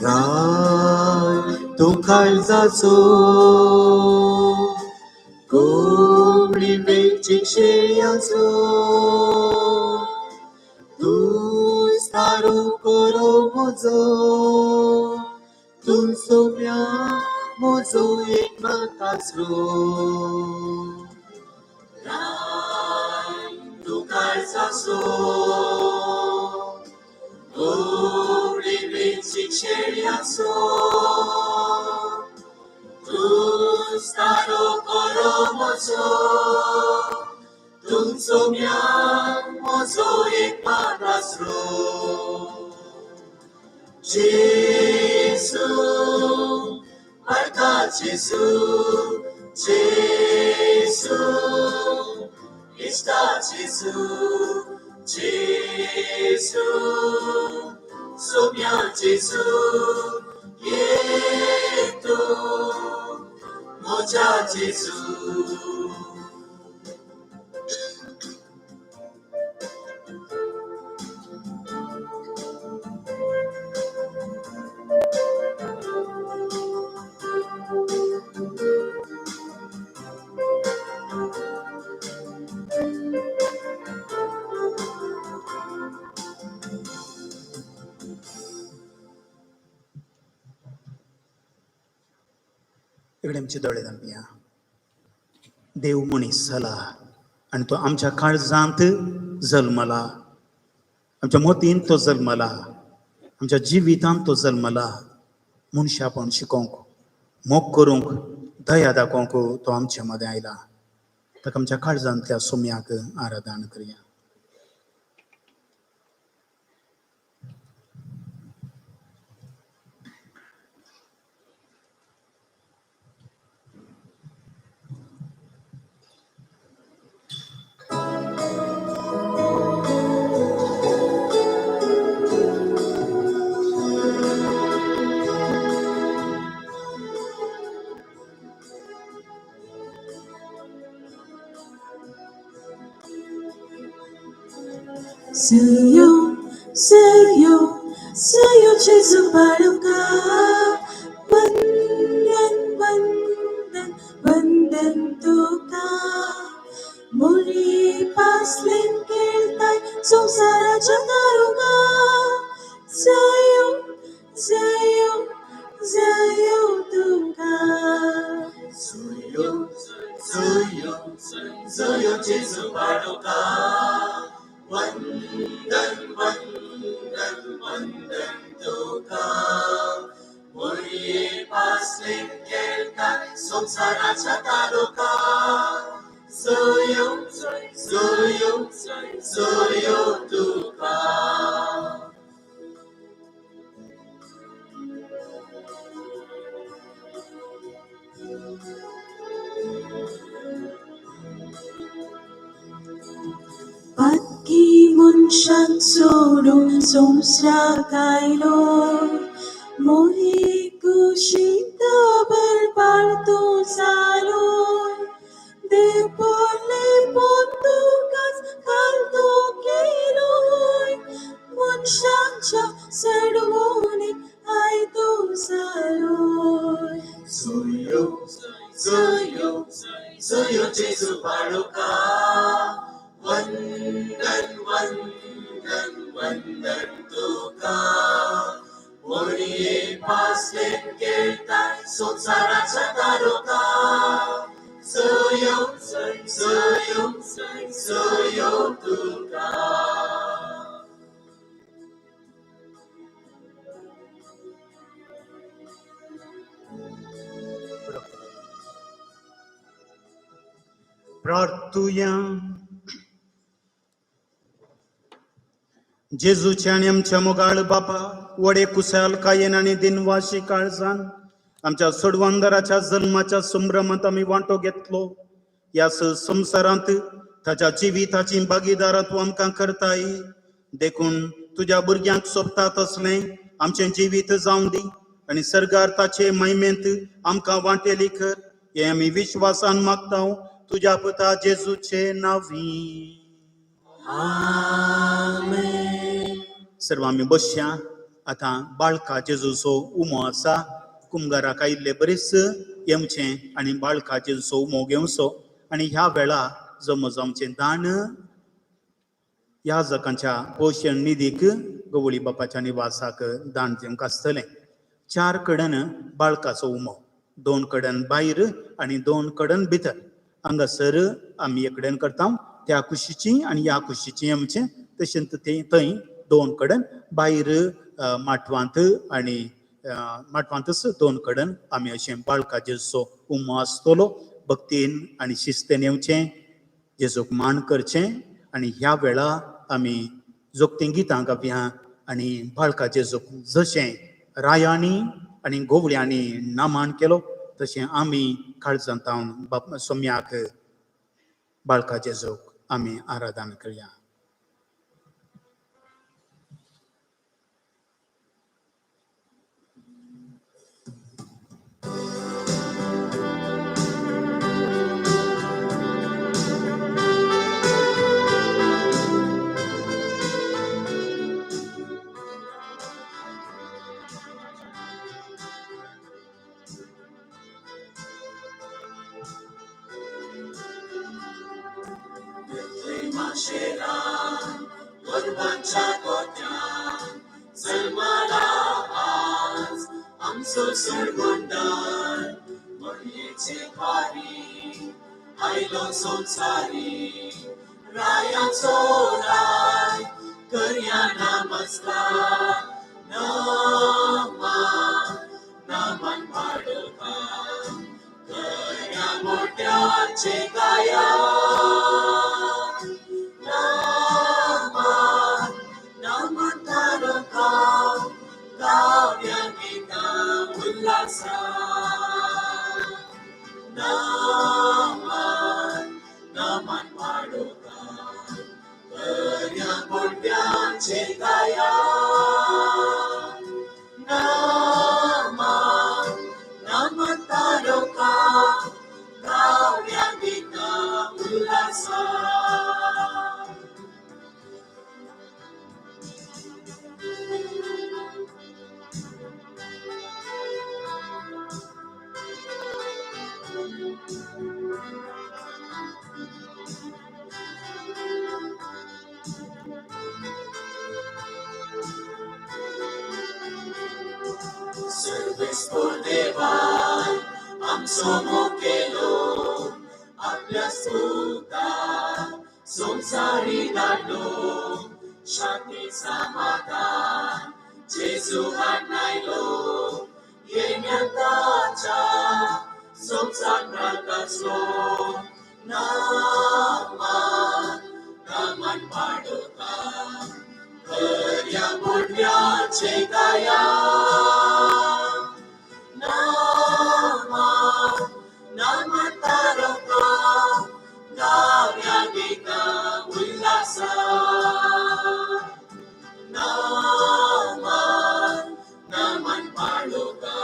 राय तूं काळजाचो कोंबडी वेची शेळयांचो तूं सारो करो म्हजो तूं सोम्या म्हजो एकमात्र आसरो. राय तूं काळजाचो कोंबडी वेची शेळयांचो तूं सारो करो म्हजो तूं सोम्या म्हजो एकमात्र आसरो. जेजू म्हाका जेजू जेजू इश्टा जेजू जेजू सोम्या जेजू ये तूं म्हज्या जेजू. इकडे आमचे दोळे धांपया. देव मनीस जाला आनी तो आमच्या काळजांत जल्मला, आमच्या मतींत तो जल्मला, आमच्या जिवितांत तो जल्मला. मनशापण शिकोवंक, मोग करूंक, दया दाखोवंक तो आमच्या मदें आयला. ताका आमच्या काळजांतल्या सोम्याक आराधन करया. Seyo, seyo, seyo Jesu baluka. Vandan, vandan, vandan tuka. Muri paslin keltay संसाराच्या तारुका. Seyo, seyo, seyo तुका. Seyo, seyo, seyo Jesu baluka. वंदन वंदन वंदन तुका. मुरये पासलेन केळताय संवसाराच्या तारुका. जयो जयो जयो तुका. Patki मनशांक सोडून संवसाराक आयलो, मोरी कुशींत भरपार तूं जालो. देव पोरले पोतुकाच घालतो केलोय, मनशांच्या काळोखा वंदन वंदन वंदन तुका होळये पासलेन खेळटाय संवसाराच्या तारोका सयो सयो सयो तुका. प्रार्थुया. जेजूच्या आनी आमच्या मोगाळ बापा, वडे कुसालकायेन आनी दिनवाशी काळजान आमच्या सोडवंदराच्या जल्माच्या संभ्रमांत आमी वांटो घेतलो. ह्या संवसारांत ताच्या जिविताची भागीदारां तूं आमकां करताय, देखून तुज्या भुरग्यांक सोबता तसलें आमचें जिवीत जावं दी आनी सर्गार ताचे महिमेंत आमकां वांटेली कर, हें आमी विश्वासान मागता तुज्या पुता जेजूचे नांवी. आमेन. सर्व आमी बसया. आतां बाळका जेजूचो उमो आसा. कुमगाराक आयिल्ले बरीच येवचें आनी बाळका जेजूचो उमो घेवचो आनी ह्या वेळा जमो जावचें दान ह्या जकांच्या पोशण निधीक गवळी बापाच्या निवासाक दान दिवंक आसतलें. 4 कडेन बाळकाचो उमो, 2 कडेन भायर आनी 2 कडेन भितर. हांगासर आमी एकडेन करता त्या कुशीची आनी ह्या कुशीची आमचें, तशेंच ते थंय 2 कडेन भायर माटवांत आनी माटवांतच 2 कडेन आमी अशें बाळका जेजूचो उमो आसतलो. भक्तीन आनी शिस्तेन येवचें, जेजूक मान करचें आनी ह्या वेळा आमी जोगतीं गितां गावया आनी बाळका जेजूक जशें रायांनी आनी गोवळ्यांनी नामान केलो तशें आमी काळजांत बाप सोम्याक बाळका जेजूक आमी आराधन करया. गोरवांच्या गोठ्यान जल्मला आज आमचो सोडवणदार, मळयेचे वारी आयलो संवसारी, रायाचो राय करया नमस्कार, नमन नमन पाडोका करया मोठ्याचे गाया, नमन तारका गाव्या गीता उल्हासा, नमन नमन पाडोका करया मोठ्याचे गाया, नमन नमन तारका गाव्या गीता उल्हासा. सर्वेस्पोर देवान आमचो मुखेलो आपल्या सुताक संवसारी धाडलो, शांती समाधान जेजू हाडून येण्या ताच्या संवसार प्रकाशलो, नमन नमन पाडोका करया मोठ्याचे गाया, नमन नमन तारका गाव्या गीता उल्हासा, नमन नमन पाडोका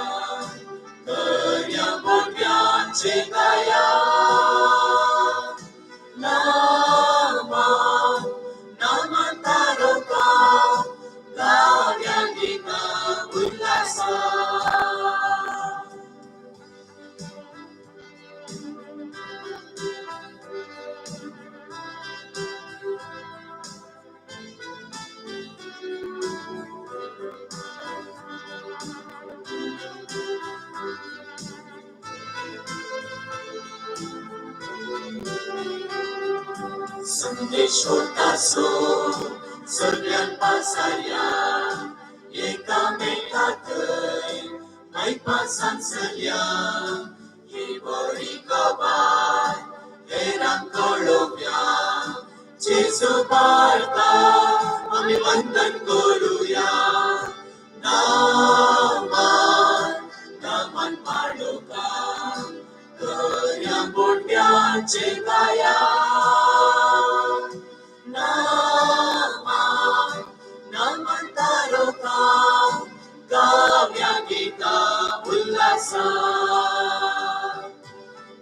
करया मोठ्याचे गाया, संदेश होतासो सगळ्यांक पासारया एकामेकांतय मैपा सांचल्या ही बरी खबर हेरांक कळोवया जेजू बाळता आमी वंदन करुया नामान नामान पाडोका करया बोट्याचे गाया नामान नामान तारोका गाव्या गीता उल्हासा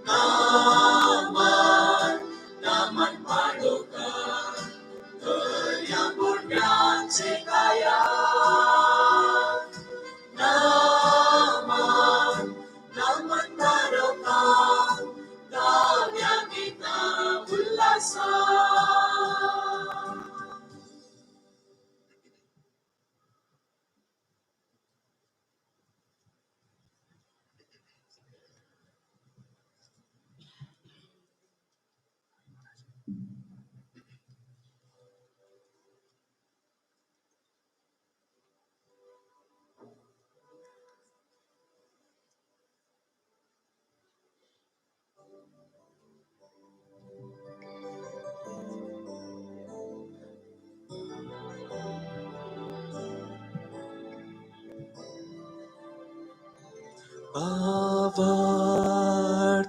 नामान नामान पाडोका करया बोट्याचे गाया नामान नामान तारोका गाव्या गीता उल्हासा.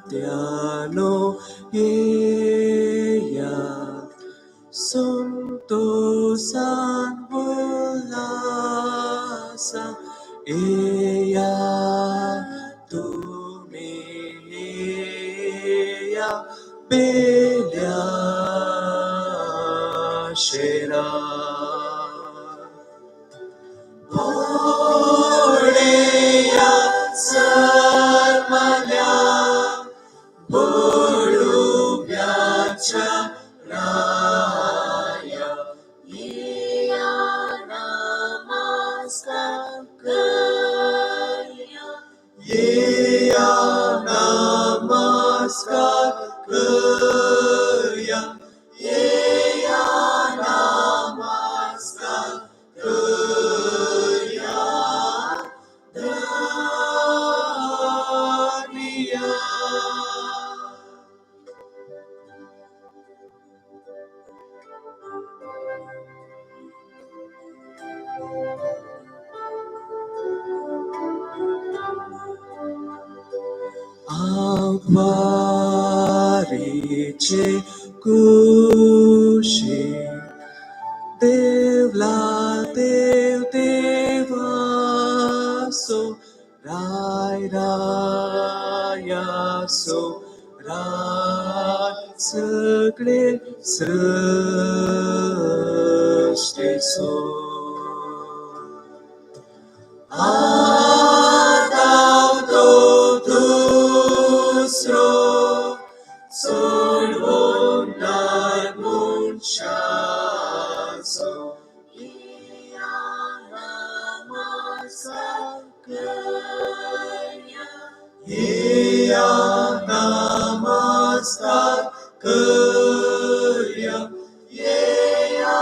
Avartiano yeya Santosan bulasa eya tumeya belya shera Boleya sarmalya Bolubyaacha raya Yeya namaskar karya Yeya namaskar karya Yeya namaskar karya Dhaniya. Agvariche kushi Devla dev devaso Rai raya so Rai सगळे सृष्टीसो आदाम तो दुसरो सोडवणार मनशाचो Yeya namaskar karya Yeya namaskar karya Yeya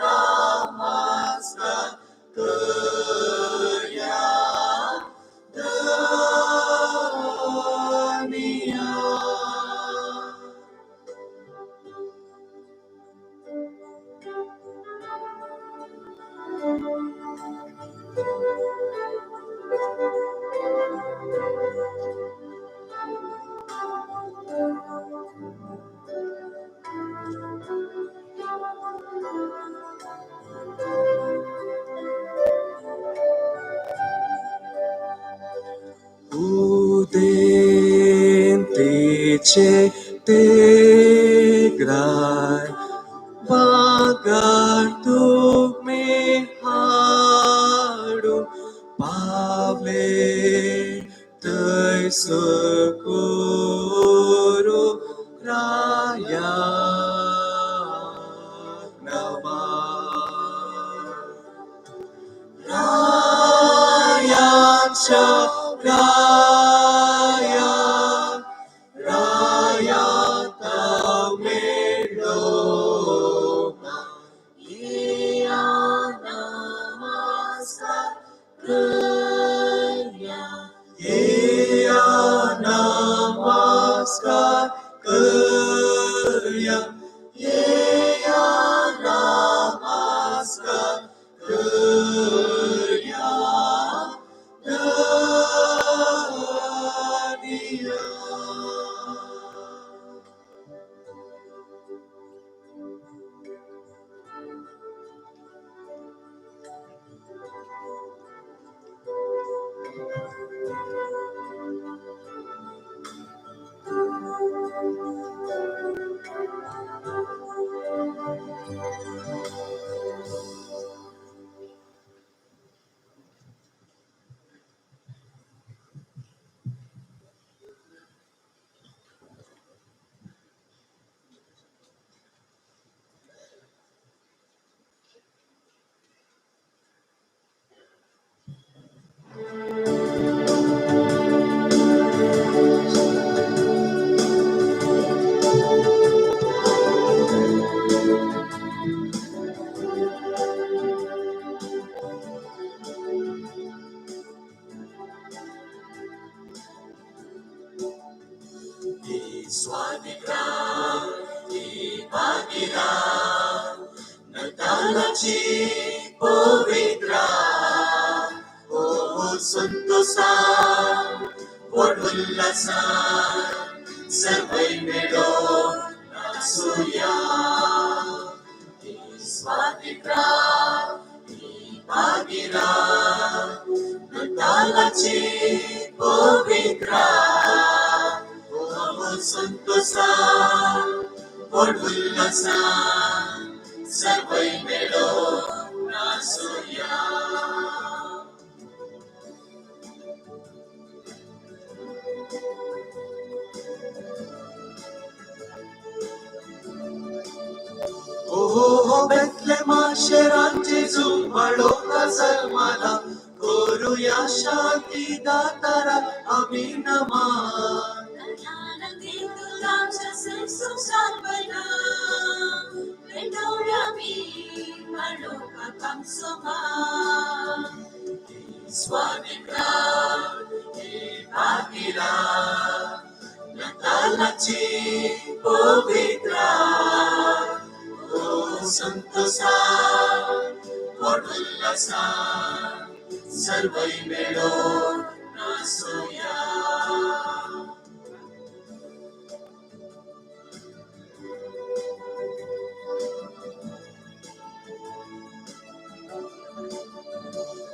namaskar karya Dhaniya. Udentice tegrai vagar tu me haru pavle tai socorro raya nava Raya cha Raya Raya Tamilo नातालाची पवित्रा ओ संतोषान व्हड उल्हासान सर्वय मेळोन नाचुया. ही स्वातीक रात, ही भागी रात, नातालाची पवित्रा ओ संतोषान व्हड उल्हासान सर्वय मेळोन नाचुया. ओ बेथलेमा शेरान जेजू बाळोका जल्माला, करुया शांती दातारा आमी नमन. स्वादिक रात, ही भागी रात, नातालाची पवित्र रात. ओ संतोषान व्हड उल्हासान सर्वय मेळोन नाचुया.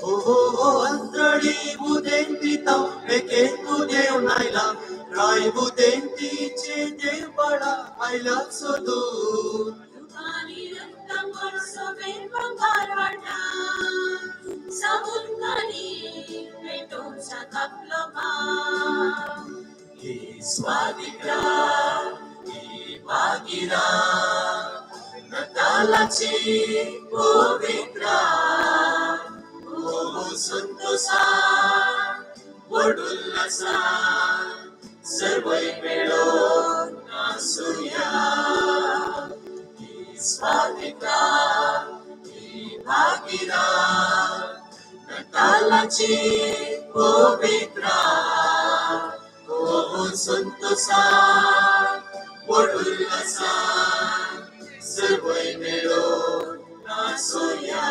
ओ अंतळी उदेंतीता एकेकू देव नायला, राय उदेंतीचे देव बाळा आयला सोदून. ही स्वादिक रात, ही भागी रात, नातालाची पवित्र रात. ओ संतोषान व्हड उल्हासान सर्वय मेळोन नाचुया. ही स्वादिक रात, ही भागी रात, नातालाची पवित्र रात. ओ संतोषान व्हड उल्हासान सर्वय मेळोन नाचुया.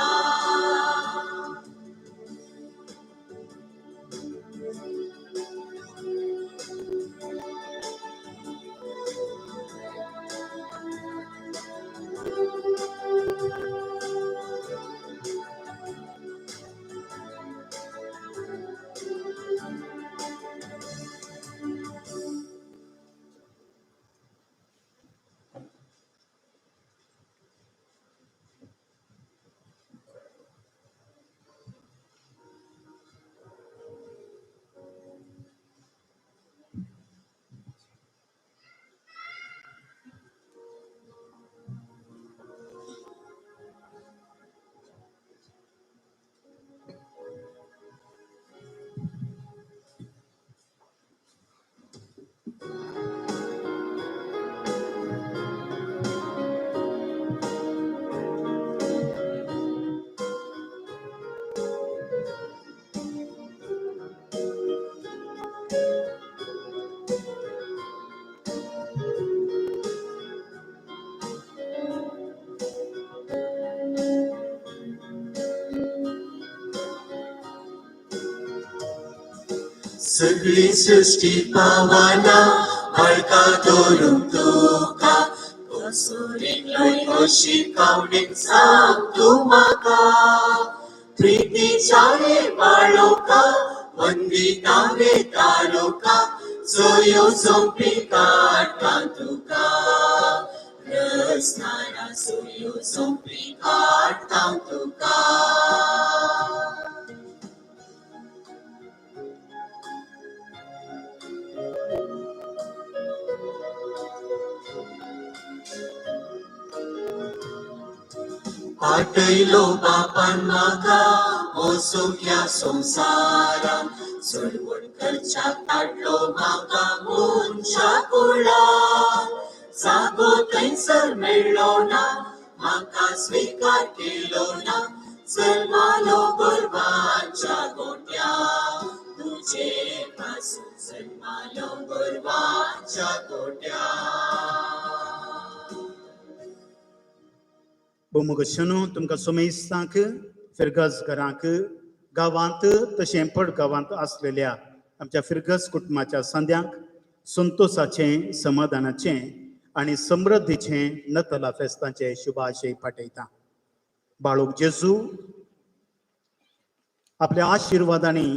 सगळी सृष्टी पावना बाळका दवरूंक तुका, कसुरीक अशी कावणीक सांग तूं म्हाका. प्रितीच्या रे बाळोका वंदिता रे तारोका, चोयो सोंपी काडटा तुका, रस्ताना सुयो सोंपी काडटा तुका. पाटयलो बापान म्हाका वचूंक ह्या संवसारान, चळवण करच्याक धाडलो म्हाका मनशा कुळान. जागो थंयसर मेळ्ळो ना, म्हाका स्विकार केलो ना, जल्मालो गोरवांच्या गोट्या, तुजे पासून जल्मालो गोरवांच्या गोट्या. भोवमोगशनो तुमकां सोमेस्तांक फिरगज घरांक गांवांत तशें पडगांवांत आसलेल्या आमच्या फिरगज कुटुंबाच्या संद्यांक संतोसाचें, समाधानाचें आनी समृद्धीचें नतला फेस्ताचें शुभाशय पाठयता. बाळूक जेजू आपल्या आशिर्वादांनी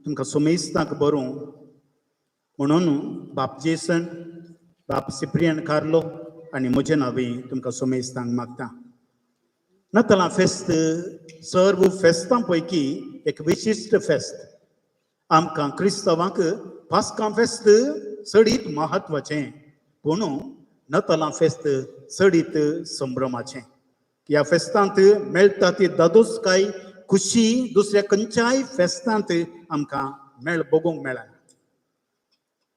तुमकां सोमेस्तांक बरों म्हणून बाप जेसन, बाप सिप्रियन कार्लो आनी म्हजें नांवूय तुमकां सोमेस्तांक मागता. नतलां फेस्त सर्व फेस्तां पैकी एक विशिश्ट फेस्त. आमकां क्रिस्तांवांक पास्कां फेस्त चडीत म्हत्वाचें, पूण नतलां फेस्त चडीत संभ्रमाचें. ह्या फेस्तांत मेळटा ती दादोसकाय खुशी दुसऱ्या खंयच्याय फेस्तांत आमकां मेळ बगूंक मेळना.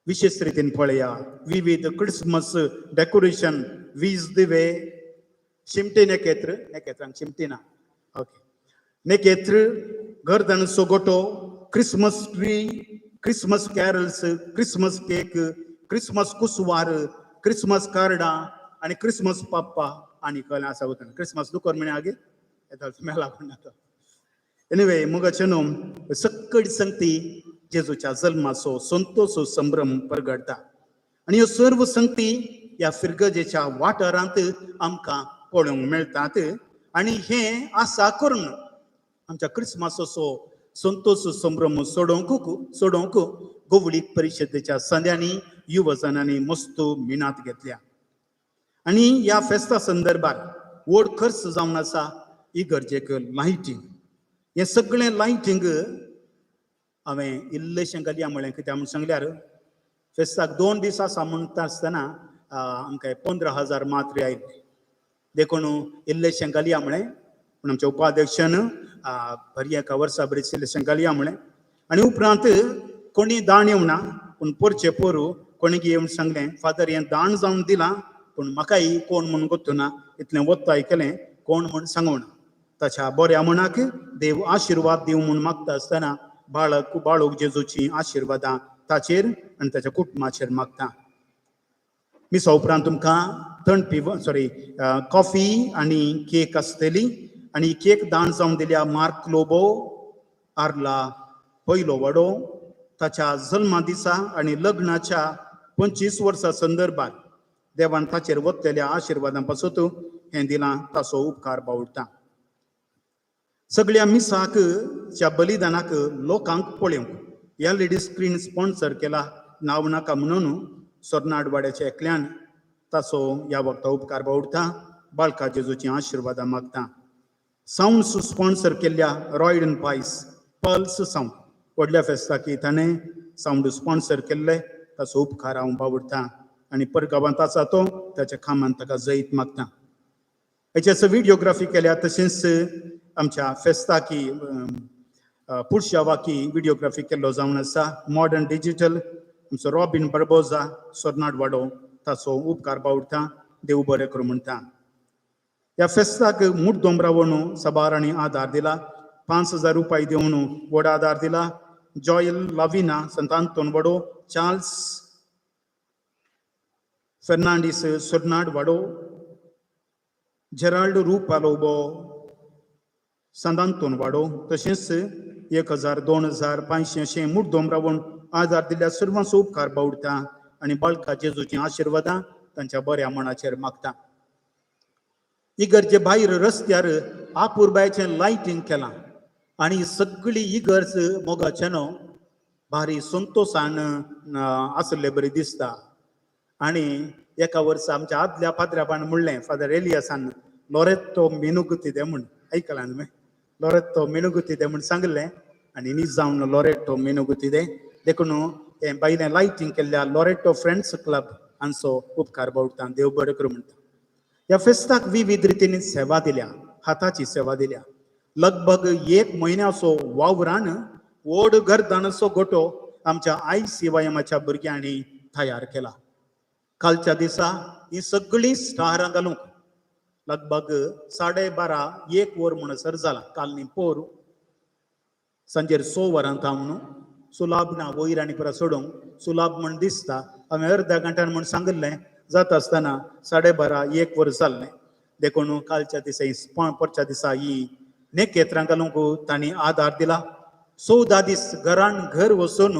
विशेश रितीन पळया विविध क्रिसमस डेकोरेशन, वीज दिवे, शिमटे नेकेत्र, नेकेत्रांक शिमटी ना, ओके, नेकेत्र, गर्दनचो गोटो, Christmas tree, Christmas carols, Christmas cake, Christmas कुसवार, Christmas कार्डां आनी क्रिसमस पप्पा आनी कळ्ळें आसा वतना क्रिसमस दुकोर म्हणे आगे येता मेला कोण तो. एनिवे मोगाचे न्हू सक्कड संगती जेजूच्या जल्माचो संतोसो संभ्रम परगडटा आनी ह्यो सर्व संगती ह्या फिरगजेच्या वाठारांत आमकां पळोवंक मेळटात. आनी हें आसा करून आमच्या क्रिसमसाचो संतोष संभ्रम सोडोवंक सोडोवंक गोवळीक परिशदेच्या संद्यांनी युवजनांनी मस्त मिनात घेतल्या. आनी ह्या फेस्ता संदर्भात व्हड खर्च जावन आसा इगर्जेक लायटींग. हें सगळें लायटींग हांवें इल्लेशें घालया म्हळें, कित्याक म्हूण सांगल्यार फेस्ताक 2 दीस आसा म्हणटा आसतना आमकां 15,000 मात्र आयिल्ले, देखून इल्लेशें घालया म्हळें. पूण आमच्या उपाध्यक्षान बरी एका वर्सा बरी इल्लेशें घालया म्हळें. आनी उपरांत कोणी दाण येवना, पूण पोरचे पोरू कोणी येवन सांगलें, फादर हें दाण जावन दिलां पूण म्हाकाय कोण म्हूण गोत्तुना, इतलें वत्ताय केलें कोण म्हूण सांगूना. ताच्या बऱ्या मनाक देव आशिर्वाद दिवं म्हूण मागता आसतना बाळक बाळूक जेजूची आशिर्वादां ताचेर आनी ताच्या कुटुंबाचेर मागता. मिसा उपरांत तुमकां थंड पिव सॉरी कॉफी आनी केक आसतली. आनी केक दान जावन दिल्या मार्क लोबो आर्ला पयलो वडो ताच्या जल्मा दिसा आनी लग्नाच्या 25 वर्सां संदर्भात देवान ताचेर वतलेल्या आशिर्वादां पासून हें दिलां, ताचो उपकार बावडटा. सगळ्या मिसाक च्या बलिदानाक लोकांक पळोवंक एलईडी स्क्रीन स्पॉन्सर केला, नांव नाका म्हणून सोरनाडवाड्याच्या एकल्यान, ताचो ह्या वखदा उपकार बावडटा. बाळका जेजूची आशिर्वादां मागता. सावंड स्पॉन्सर केल्ल्या रॉयडन पायस पल्स सावंड व्हडल्या फेस्ताकी ताणें सावंड स्पॉन्सर केल्ले, ताचो उपकार हांव बावडटा. आनी परगांवांत आसा तो ताच्या कामांत ताका जैत मागता. हेचेच व्हिडियोग्राफी केल्या, तशेंच आमच्या फेस्ताकी पुरशावाकी व्हिडियोग्राफी केल्लो जावन आसा मॉडर्न डिजीटल आमचो रॉबीन बर्बोजा सोरनाडवाडो, ताचो उपकार बावडटा. देव बरें करूं म्हणटा. ह्या फेस्ताक मुड्डोम रावण साबारांनी आदार दिला, 5,000 रुपया दिवन व्हड आदार दिला. जॉयल लाविना संतांतोन वडो, चार्ल्स फेर्नांडीस सोरनाड वाडो, जेराल्ड रुपा लोबो सांतांतोन वाडो, तशेंच 1,000 2,000 500 अशें मुड्डोम रावण आदार दिल्ल्या सर्वांचो उपकार बावडटा आनी बाळका जेजूचीं आशिर्वादां तांच्या बऱ्या मनाचेर मागता. इगर्जे भायर रस्त्यार आपुरबायचें लायटींग केलां आनी सगळी इगर्ज मोगाचें न्हू भारी संतोसान आसले बरी दिसता. आनी एका वर्सा आमच्या आदल्या पाद्र्याबान म्हणलें, फादर एलियासान लोरेत्तो मेनुगुती दे म्हूण, आयकलां न्हय, लोरेत्तो मेनुगुती दे म्हूण सांगलें आनी नी जावन लोरेटो मेनुगुती दे. देखून हें भायलें लायटींग केल्ल्या लोरेटो फ्रेंड्स क्लब हांचो उपकार बावडटा. देव बरें करूं म्हणटा. ह्या फेस्ताक विविध रितीन सेवा दिल्या, हाताची सेवा दिल्या. लगभग 1 म्हयन्याचो वावरान व्हड गर्दानाचो गोटो आमच्या I C वाय एमाच्या भुरग्यांनी तयार केला. कालच्या दिसा ही सगळीं स्टारां घालूंक लगभग 12:30 1 वर म्हणसर जाला. काल न्ही पोर सांजेर 6 वरां थावन सुलाब ना वयर आनी परत सोडूंक सुलाब म्हण दिसता. हांवें अर्द्या घंट्यान म्हण सांगिल्लें, जाता आसतना 12:30 1 वर जाल्लें. देखून कालच्या दिसा परच्या दिसा ही नेकेत्रां घालूंक तांणी आदार दिला. 14 दीस घरान घर वचून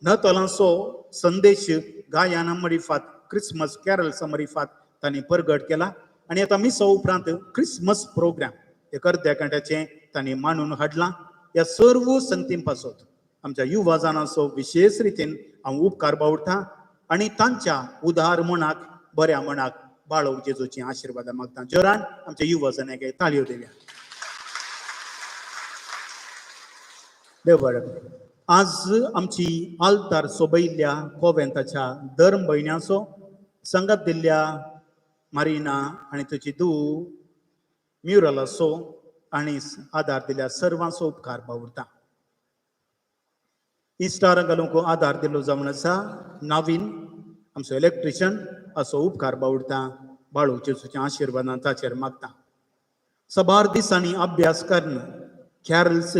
नतलांचो संदेश गायना मरिफात क्रिसमस कॅरल्सा मरिफात तांणी परगट केला. आनी आतां मिसा उपरांत क्रिसमस प्रोग्राम एक अर्द्या घंट्याचें तांणी मांडून हाडलां. ह्या सर्व संगतीं पासत आमच्या युवा जाणांचो विशेष रितीन हांव उपकार बावडटा आनी तांच्या उदार मनाक बऱ्या मनाक बाळोव जेजूची आशिर्वादां मागता. जोरान आमच्या युवा जाणांक ताळयो दिल्या. देव बरें. आज आमची आल्तार सोबयल्ल्या कोवेंताच्या धर्म भयण्याचो संगत दिल्ल्या मारिना आनी तुजी धूव म्युरलाचो आनी आदार दिल्या सर्वांचो उपकार बावुरता. इस्टार घालूंक आदार दिल्लो जावन आसा नावीन आमचो इलेक्ट्रिशन असो उपकार बावुरता. बाळू जेजूच्या आशिर्वादान ताचेर मागता. सबार दिसांनी अभ्यास करून कॅरल्स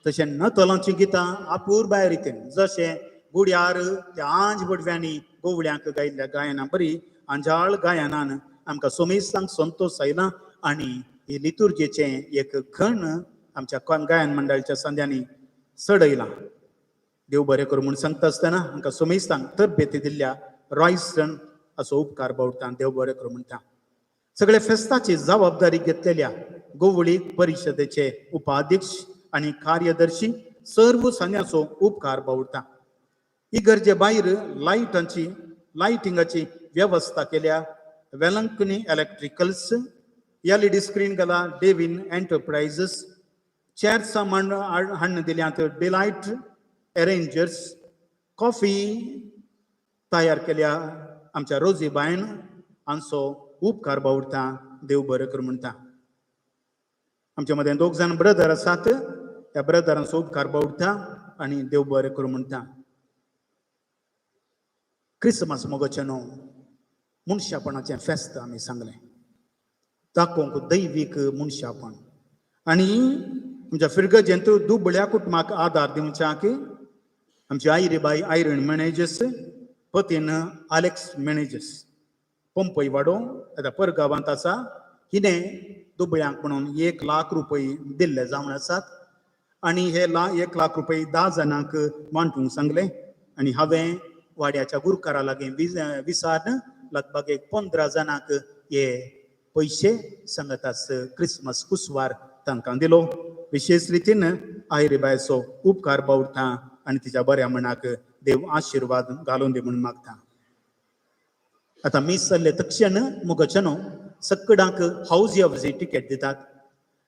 तशें नतलांची गितां अपुरबाय रितीन जशें गुड्यार त्या आंज बडव्यांनी गोवळ्यांक गायिल्ल्या गायना बरी आंजाळ गायनान आमकां सोमेस्तांक संतोश आयला आनी ही लितुर्जेचें एक खण आमच्या गायन मंडळाच्या संद्यांनी चडयलां. देव बरें करूं म्हूण सांगता आसतना आमकां सोमेस्तांक तरबेती दिल्ल्या रॉयसन असो उपकार बावडटा. देव बरें करूं म्हणटा. सगळे फेस्ताची जबाबदारी घेतलेल्या गोवळी परिशदेचे उपाध्यक्ष आनी कार्यदर्शी सर्व सांग्याचो उपकार बावडटा. इगर्जे भायर लायटांची लायटिंगाची वेवस्था केल्या वेलंकनी इलेक्ट्रिकल्स, एलईडी स्क्रीन घाला डेविन एंटरप्रायझस, चेअर्सां मांड हाडून दिल्यात डिलायट एरेंजर्स, कॉफी तयार केल्या आमच्या रोजी बायन हांचो उपकार बावडटा. देव बरें करूं म्हणटा. आमच्या मदें दोग जाण ब्रदर आसात, त्या ब्रदरांचो उपकार बावडटा आनी देव बरें करूं म्हणटा. क्रिसमस मोगाचें न्हू मनशापणाचें फेस्त आमी सांगलें दाखोवंक दैवीक मनशापण आनी आमच्या फिरगजेंत दुबळ्या कुटुंबाक आदार दिवच्याक आमची आयरी बाय आयरण मॅनेजर्स पतीन आलेक्स मॅनेजर्स पंपय वाडो आतां परगांवांत आसा हिणें दुबळ्यांक म्हणून 1 लाख रुपये दिल्ले जावन आसात आनी हे 1 लाख रुपये 10 जाणांक वांटूंक सांगलें आनी हांवें वाड्याच्या गुरकारा लागीं विसार लगभग एक 15 जाणांक हे पयशे सांगतास क्रिसमस कुसवार तांकां दिलो. विशेष रितीन आयरी बायचो उपकार बावडटा आनी तिच्या बऱ्या मनाक देव आशिर्वाद घालून दी म्हूण मागता. आतां मीस जाल्ले तक्षण मुगचें न्हू सकडांक हावजी हावजी टिकेट दितात.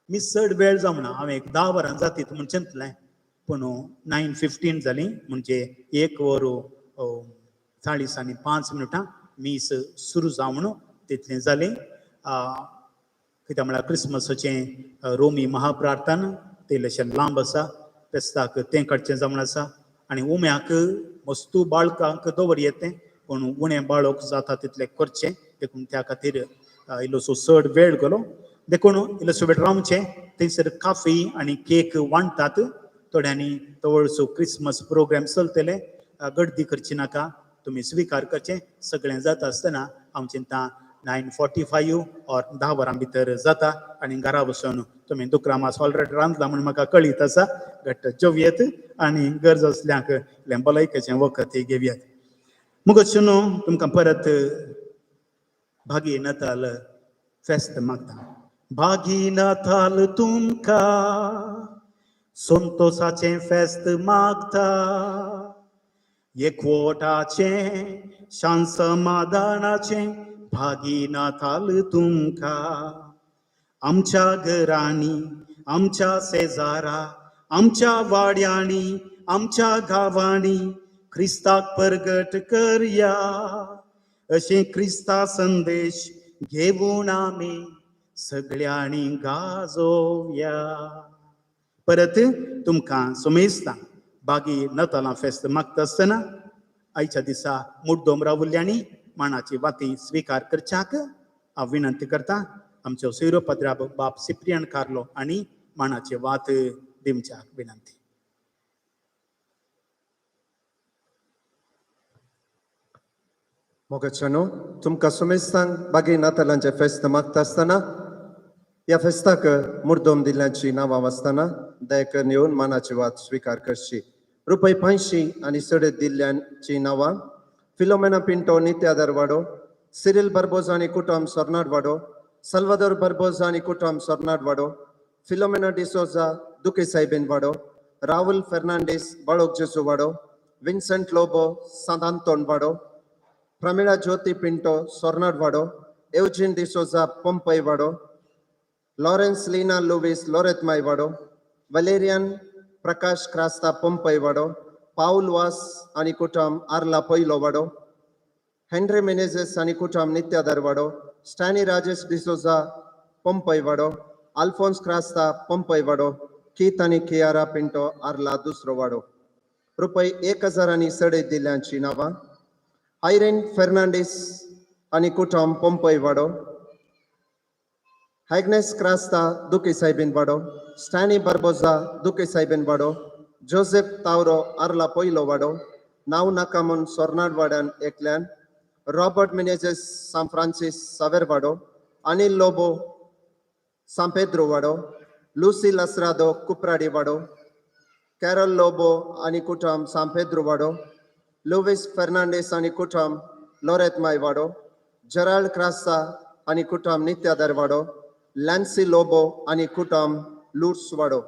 मीस चड वेळ जावना, हांवें एक 10 वरां जातीत म्हूण चिंतलें पूण 9:15 जालीं म्हणजे 1 वर 40 आनी 5 मिनटां मीस सुरू जावन तितलें जालें. कित्याक म्हळ्यार क्रिसमसाचें रोमी महाप्रार्थना तें इल्लेशें लांब आसा, फेस्ताक तें काडचें जावन आसा आनी उम्याक वस्तू बाळकांक दवर येतें पूण उणें बाळक जाता तितलें करचें देखून त्या खातीर इल्लोसो चड वेळ गेलो. देखून इल्लोसो वेळ रावचें थंयसर काफी आनी केक वांट्टात थोड्यांनी तवळसो क्रिसमस प्रोग्राम चलतले. गर्दी करची नाका, तुमी स्विकार करचें. सगळें जाता आसतना हांव चिंता 9:45 ऑर 10 वरां भितर जाता आनी घरा वचून तुमी दुकरा मास ऑलरेडी रांदला म्हूण म्हाका कळीत आसा, घट्ट जेवयेत आनी गरज आसल्यांक इल्लें भलायकेचें वखद घेवयात. मुगो न्हू तुमकां परत भागी नाताल फेस्त मागता. भागी नाताल तुमकां संतोसाचें फेस्त मागता, एकवटाचें शांत समाधानाचें भागी नाताल तुमकां. आमच्या घरांनी आमच्या शेजारा आमच्या वाड्यांनी आमच्या गांवांनी क्रिस्ताक परगट करया अशें क्रिस्ता संदेश घेवन आमी सगळ्यांनी गाजोवया. परत तुमकां सुमेस्तां बागी नतालां फेस्त मागता आसतना आयच्या दिसा मुड्डोम रावुल्ल्यांनी माणाची वाती स्विकार करच्याक हांव विनंती करता. आमचो सोयरो पद्रा बाप सिप्रियन कार्लो आनी माणाची वात दिवच्याक विनंती. मोगाच्यानो तुमकां सुमेस्तांक बागी नातालांचें फेस्त मागता आसतना ह्या फेस्ताक मुर्दम दिल्ल्यांची नांवां वाचतना दयाकर येवन मानाची वात स्विकार करची. रुपय 500 आनी सडे दिल्ल्यांची नांवां फिलोमेना पिंटो नित्यादर वाडो, सिरील बार्बोजा आनी कुटुंब सोरनाट वाडो, साल्वादोर बार्बोजा आनी कुटुंब सोरनाट वाडो, फिलोमेना डिसोजा दुके साहेबेन वाडो, राहुल फेर्नांडीस बाळोक जेजू वाडो, विन्संट लोबो सांत आंतोन वाडो, प्रमिळा ज्योती पिंटो सोरनाट वाडो, एवजीन डिसोजा पंपय वाडो, लॉरेन्स लीना लुवीस लोरेतमाय वाडो, वलेरियन प्रकाश क्रास्ता पंपय वाडो, पाऊल वास आनी कुटुंब आर्ला पयलो वाडो, हेनरी मेनेजेस आनी कुटुंब नित्यादर वाडो, स्टॅनी राजेश डिसोजा पंपय वाडो, अल्फोन्स क्रास्ता पंपय वाडो, कीत आनी कियारा पिंटो आर्ला दुसरो वाडो. रुपय 1000 आनी सडे दिल्ल्यांची नांवां आयरेन फेर्नांडीस आनी कुटुंब पंपय वाडो, हॅग्नेस क्रास्ता दुके साहेबीन वाडो, स्टॅनी बार्बोजा दुके साहेबीन वाडो, जोसेफ तावरो आर्ला पयलो वाडो, नांव नाका म्हूण सोरनाट वाड्यान एकल्यान, रॉबर्ट मिनेजेस सांत फ्रांसीस सावेर वाडो, अनिल लोबो सांत पेद्रो वाडो, लुसी लसरादो कुपराडी वाडो, कॅरल लोबो आनी कुटुंब सांत पेद्रो वाडो, लुवीस फेर्नांडीस आनी कुटुंब लोरेतमाय वाडो, जेराल्ड क्रास्ता आनी कुटुंब नित्यादर वाडो, लॅन्सी लोबो आनी कुटुंब लुर्स वाडो,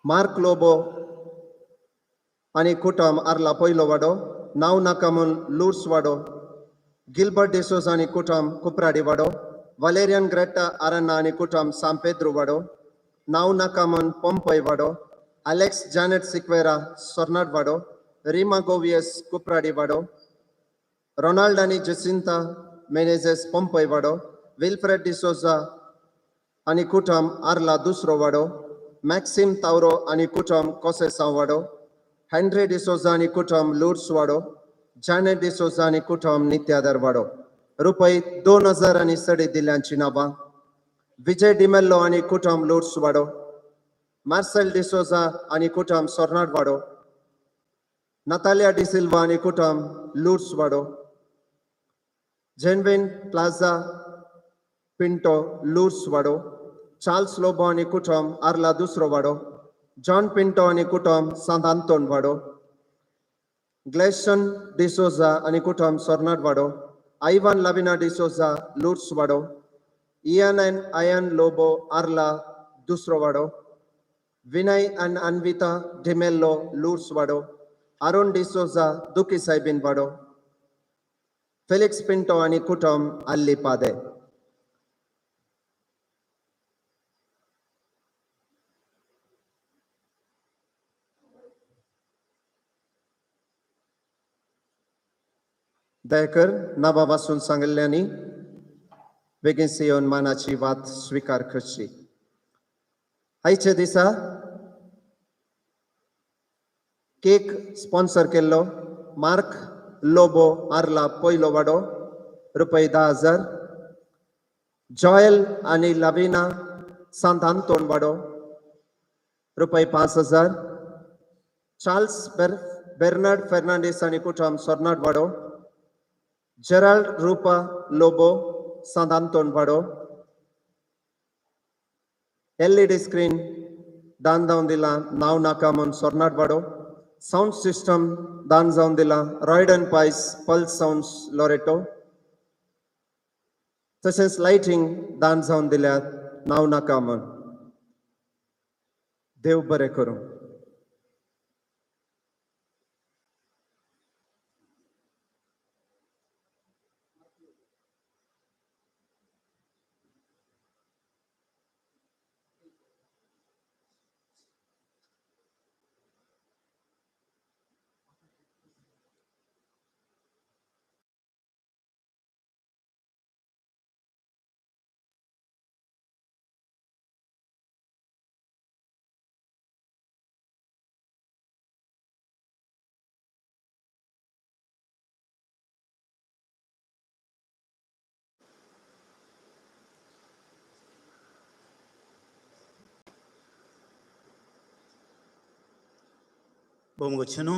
मार्क लोबो आनी कुटुंब आर्ला पयलो वाडो, नांव नाका म्हूण लुर्स वाडो, गिलबर्ट डिसोजा आनी कुटुंब कुपराडी वाडो, वालेरियन ग्रेटा आरन्ना आनी कुटुंब सांत पेद्रो वाडो, नांव नाका म्हूण पंपय वाडो, अलेक्स जॅनेट सिक्वेरा सोरनाट वाडो, रिमा गोवियस कुपराडी वाडो, रोनाल्ड आनी जसिंता मेनेजेस पंपय वाडो, विल्फ्रेड डिसोजा आनी कुटुंब आर्ला दुसरो वाडो, मॅक्सिम तावरो आनी कुटुंब कोसेसांव वाडो, हेनरी डिसोजा आनी कुटुंब लुर्स वाडो, जॅनेट डिसोजा आनी कुटुंब नित्यादर वाडो. रुपय 2000 आनी सडे दिल्ल्यांची नांवां विजय डिमेल्लो आनी कुटुंब लुर्स वाडो, मार्सेल डिसोजा आनी कुटुंब सोरनाट वाडो, नतालिया डिसिल्वा आनी कुटुंब लुर्स वाडो, जेनविन प्लाझा पिंटो लुर्स वाडो, चार्ल्स लोबो आनी कुटुंब आर्ला दुसरो वाडो, जॉन पिंटो आनी कुटुंब सांत आंतोन वाडो, ग्लेशन डिसोजा आनी कुटुंब सोरनाट वाडो, आयवान लाविना डिसोजा लुर्स वाडो, इयन एंड आयन लोबो आर्ला दुसरो वाडो, विनय एंड अन्विता डिमेल्लो लुर्स वाडो, अरुण डिसोजा दुकी साहेबीन वाडो, फेलिक्स पिंटो आनी कुटुंब आल्ली पादे. दयाकर नांवां वाचून सांगिल्ल्यांनी बेगीन येवन मानाची वात स्विकार करची. आयच्या दिसा केक स्पॉन्सर केल्लो मार्क लोबो आर्ला पयलो वाडो, रुपय 10,000, जॉयल आनी लाविना सांत आंतोन वाडो, रुपय 5,000, चार्ल्स बेर्नार्ड फेर्नांडीस आनी कुटुंब सोरनाट वाडो, जेराल्ड रुपा लोबो सांत आंतोन वाडो, एलईडी स्क्रीन दान जावन दिला नांव नाका म्हूण सोरनाट वाडो, सावंड सिस्टम दान जावन दिला रॉयडन पायस पल्स सावंड्स लोरेटो, तशेंच लायटींग दान जावन दिल्यात नांव नाका म्हूण. देव बरें करूं. भोवगोचनो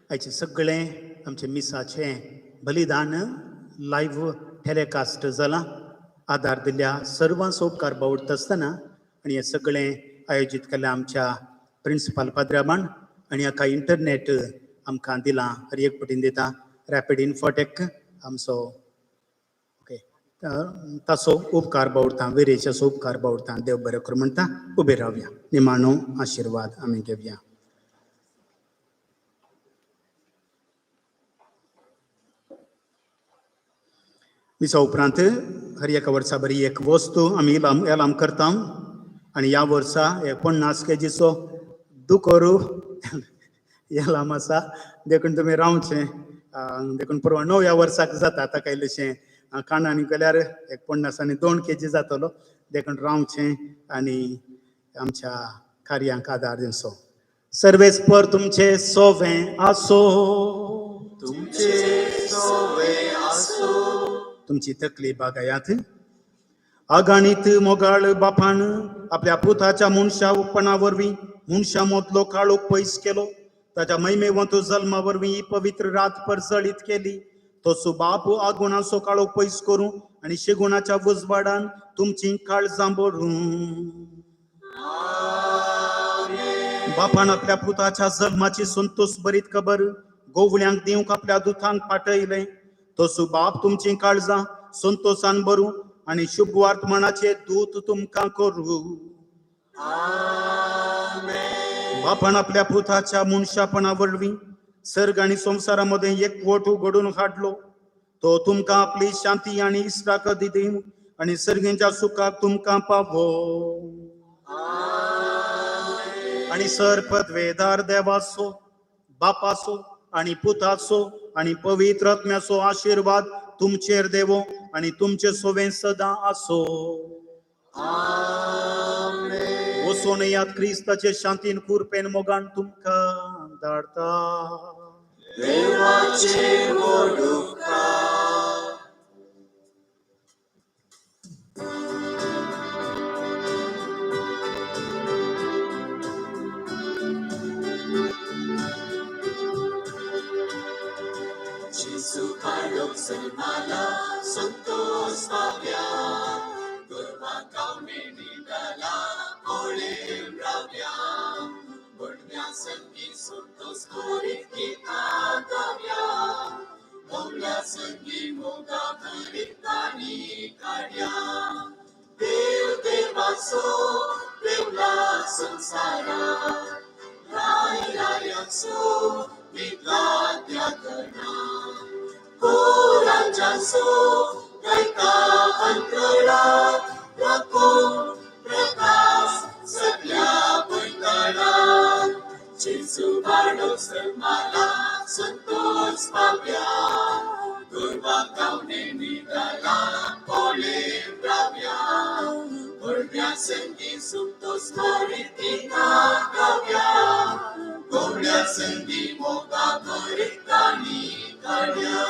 आयचें सगळें आमचें मिसाचें बलिदान लायव्ह टेलिकास्ट जाला. आदार दिल्ल्या सर्वांचो उपकार बावडटा आसतना आनी हें सगळें आयोजीत केल्लें आमच्या प्रिंसिपाल पाद्र्याबान आनी हाका इंटरनेट आमकां दिलां, हर एक पटीन दिता रॅपीड इन्फोटेक आमचो ओके ताचो उपकार बावडटा, वेरेचो उपकार बावडटा. देव बरें करूं म्हणटा. उबे रावया, निमाणो आशिर्वाद आमी घेवया. मिसा उपरांत हर एका वर्सा बरी एक वस्तू आमी एलाम करता आनी ह्या वर्सा एक 50 केजीचो दुकोरू एलाम आसा, देखून तुमी रावचें. देखून परवा 9व्या वर्साक जाता ताका इल्लेशें काणांनी केल्यार एक 50 आनी 2 केजी जातलो, देखून रावचें आनी आमच्या कार्यांक आदार दिवचो. सर्वेस्पर तुमचे सोवें आसो, तुमचे सोवें आसो. तुमची तकली बागायात. आगाणीत मोगाळ बापान आपल्या पुताच्या मनशा उपणा वरवीं मनशा मोदलो काळोख पयस केलो, ताच्या महिमेवंत जल्मा वरवीं ही पवित्र रात परजळीत केली. तसो बाप आगुणाचो काळोख पयस करूं आनी शेगुणाच्या उजवाडान तुमची काळजां भरूं. बापान आपल्या पुताच्या जल्माची संतोष बरीत खबर गोवळ्यांक दिवंक आपल्या दुतांक पाठयलें, तसो बाप तुमची काळजां संतोषान भरूं आनी शुभ वर्तमानाचे दूत तुमकां करूं. बापान आपल्या पुताच्या मनशापणा वरवीं सर्ग आनी संवसारा मदें एकवट घडोवन हाडलो, तो तुमकां आपली शांती आनी इश्टागत दिवं आनी सर्गेच्या सुखाक तुमकां पावो. आनी सर पदवेदार देवाचो, बापाचो आनी पुताचो आनी पवित्र आत्म्याचो आशिर्वाद तुमचेर देवो आनी तुमचे सोवें सदां आसो. वचून याद क्रिस्ताचे शांतीन कुरपेन मोगान तुमकां धाडता. देवाचे व्हड उपकार. जेजू बाळक जल्माला संतोष पाव्या, गोरवां गावणे निदाला कोळेम राव्या, भणव्या संगी संतोष करीत गितां गावया, मोगल्या संगी मोगा भरीत गाणी काडया. देव देवाचो देवला संवसारात, राय रायाचो निदला त्या गणात, कोरांच्याचो गायता अंतराळात, राखून प्रकाश सगल्या भुंयकाळात. जेजू बाळक जल्माला संतोष पाव्या, गोरवां गावणे निदाला कोळेम राव्या, भुरग्यां संगी संतोष करीत गितां गावया, गोवळ्या संगी मोगा भरीत गाणी काडया.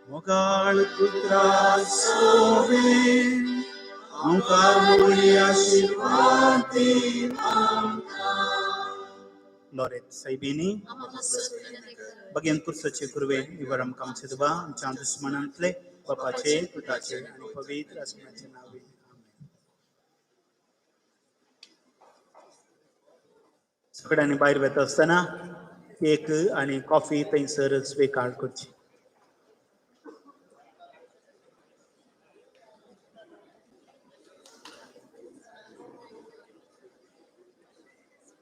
मोगाळ पुत्रा सोवें आमकां मोळी आशिर्वाद दी आमकां. लॉरेत सायबिनी बगेन कुर्साचे कुरवे निवर आमकां आमचे देवा आमच्या दुस्मनांतले बापाचे पुताचे आनी पवित्र आत्म्याचे नांवे. सगळ्यांनी भायर वता आसतना केक आनी कॉफी थंयसर स्विकार करची.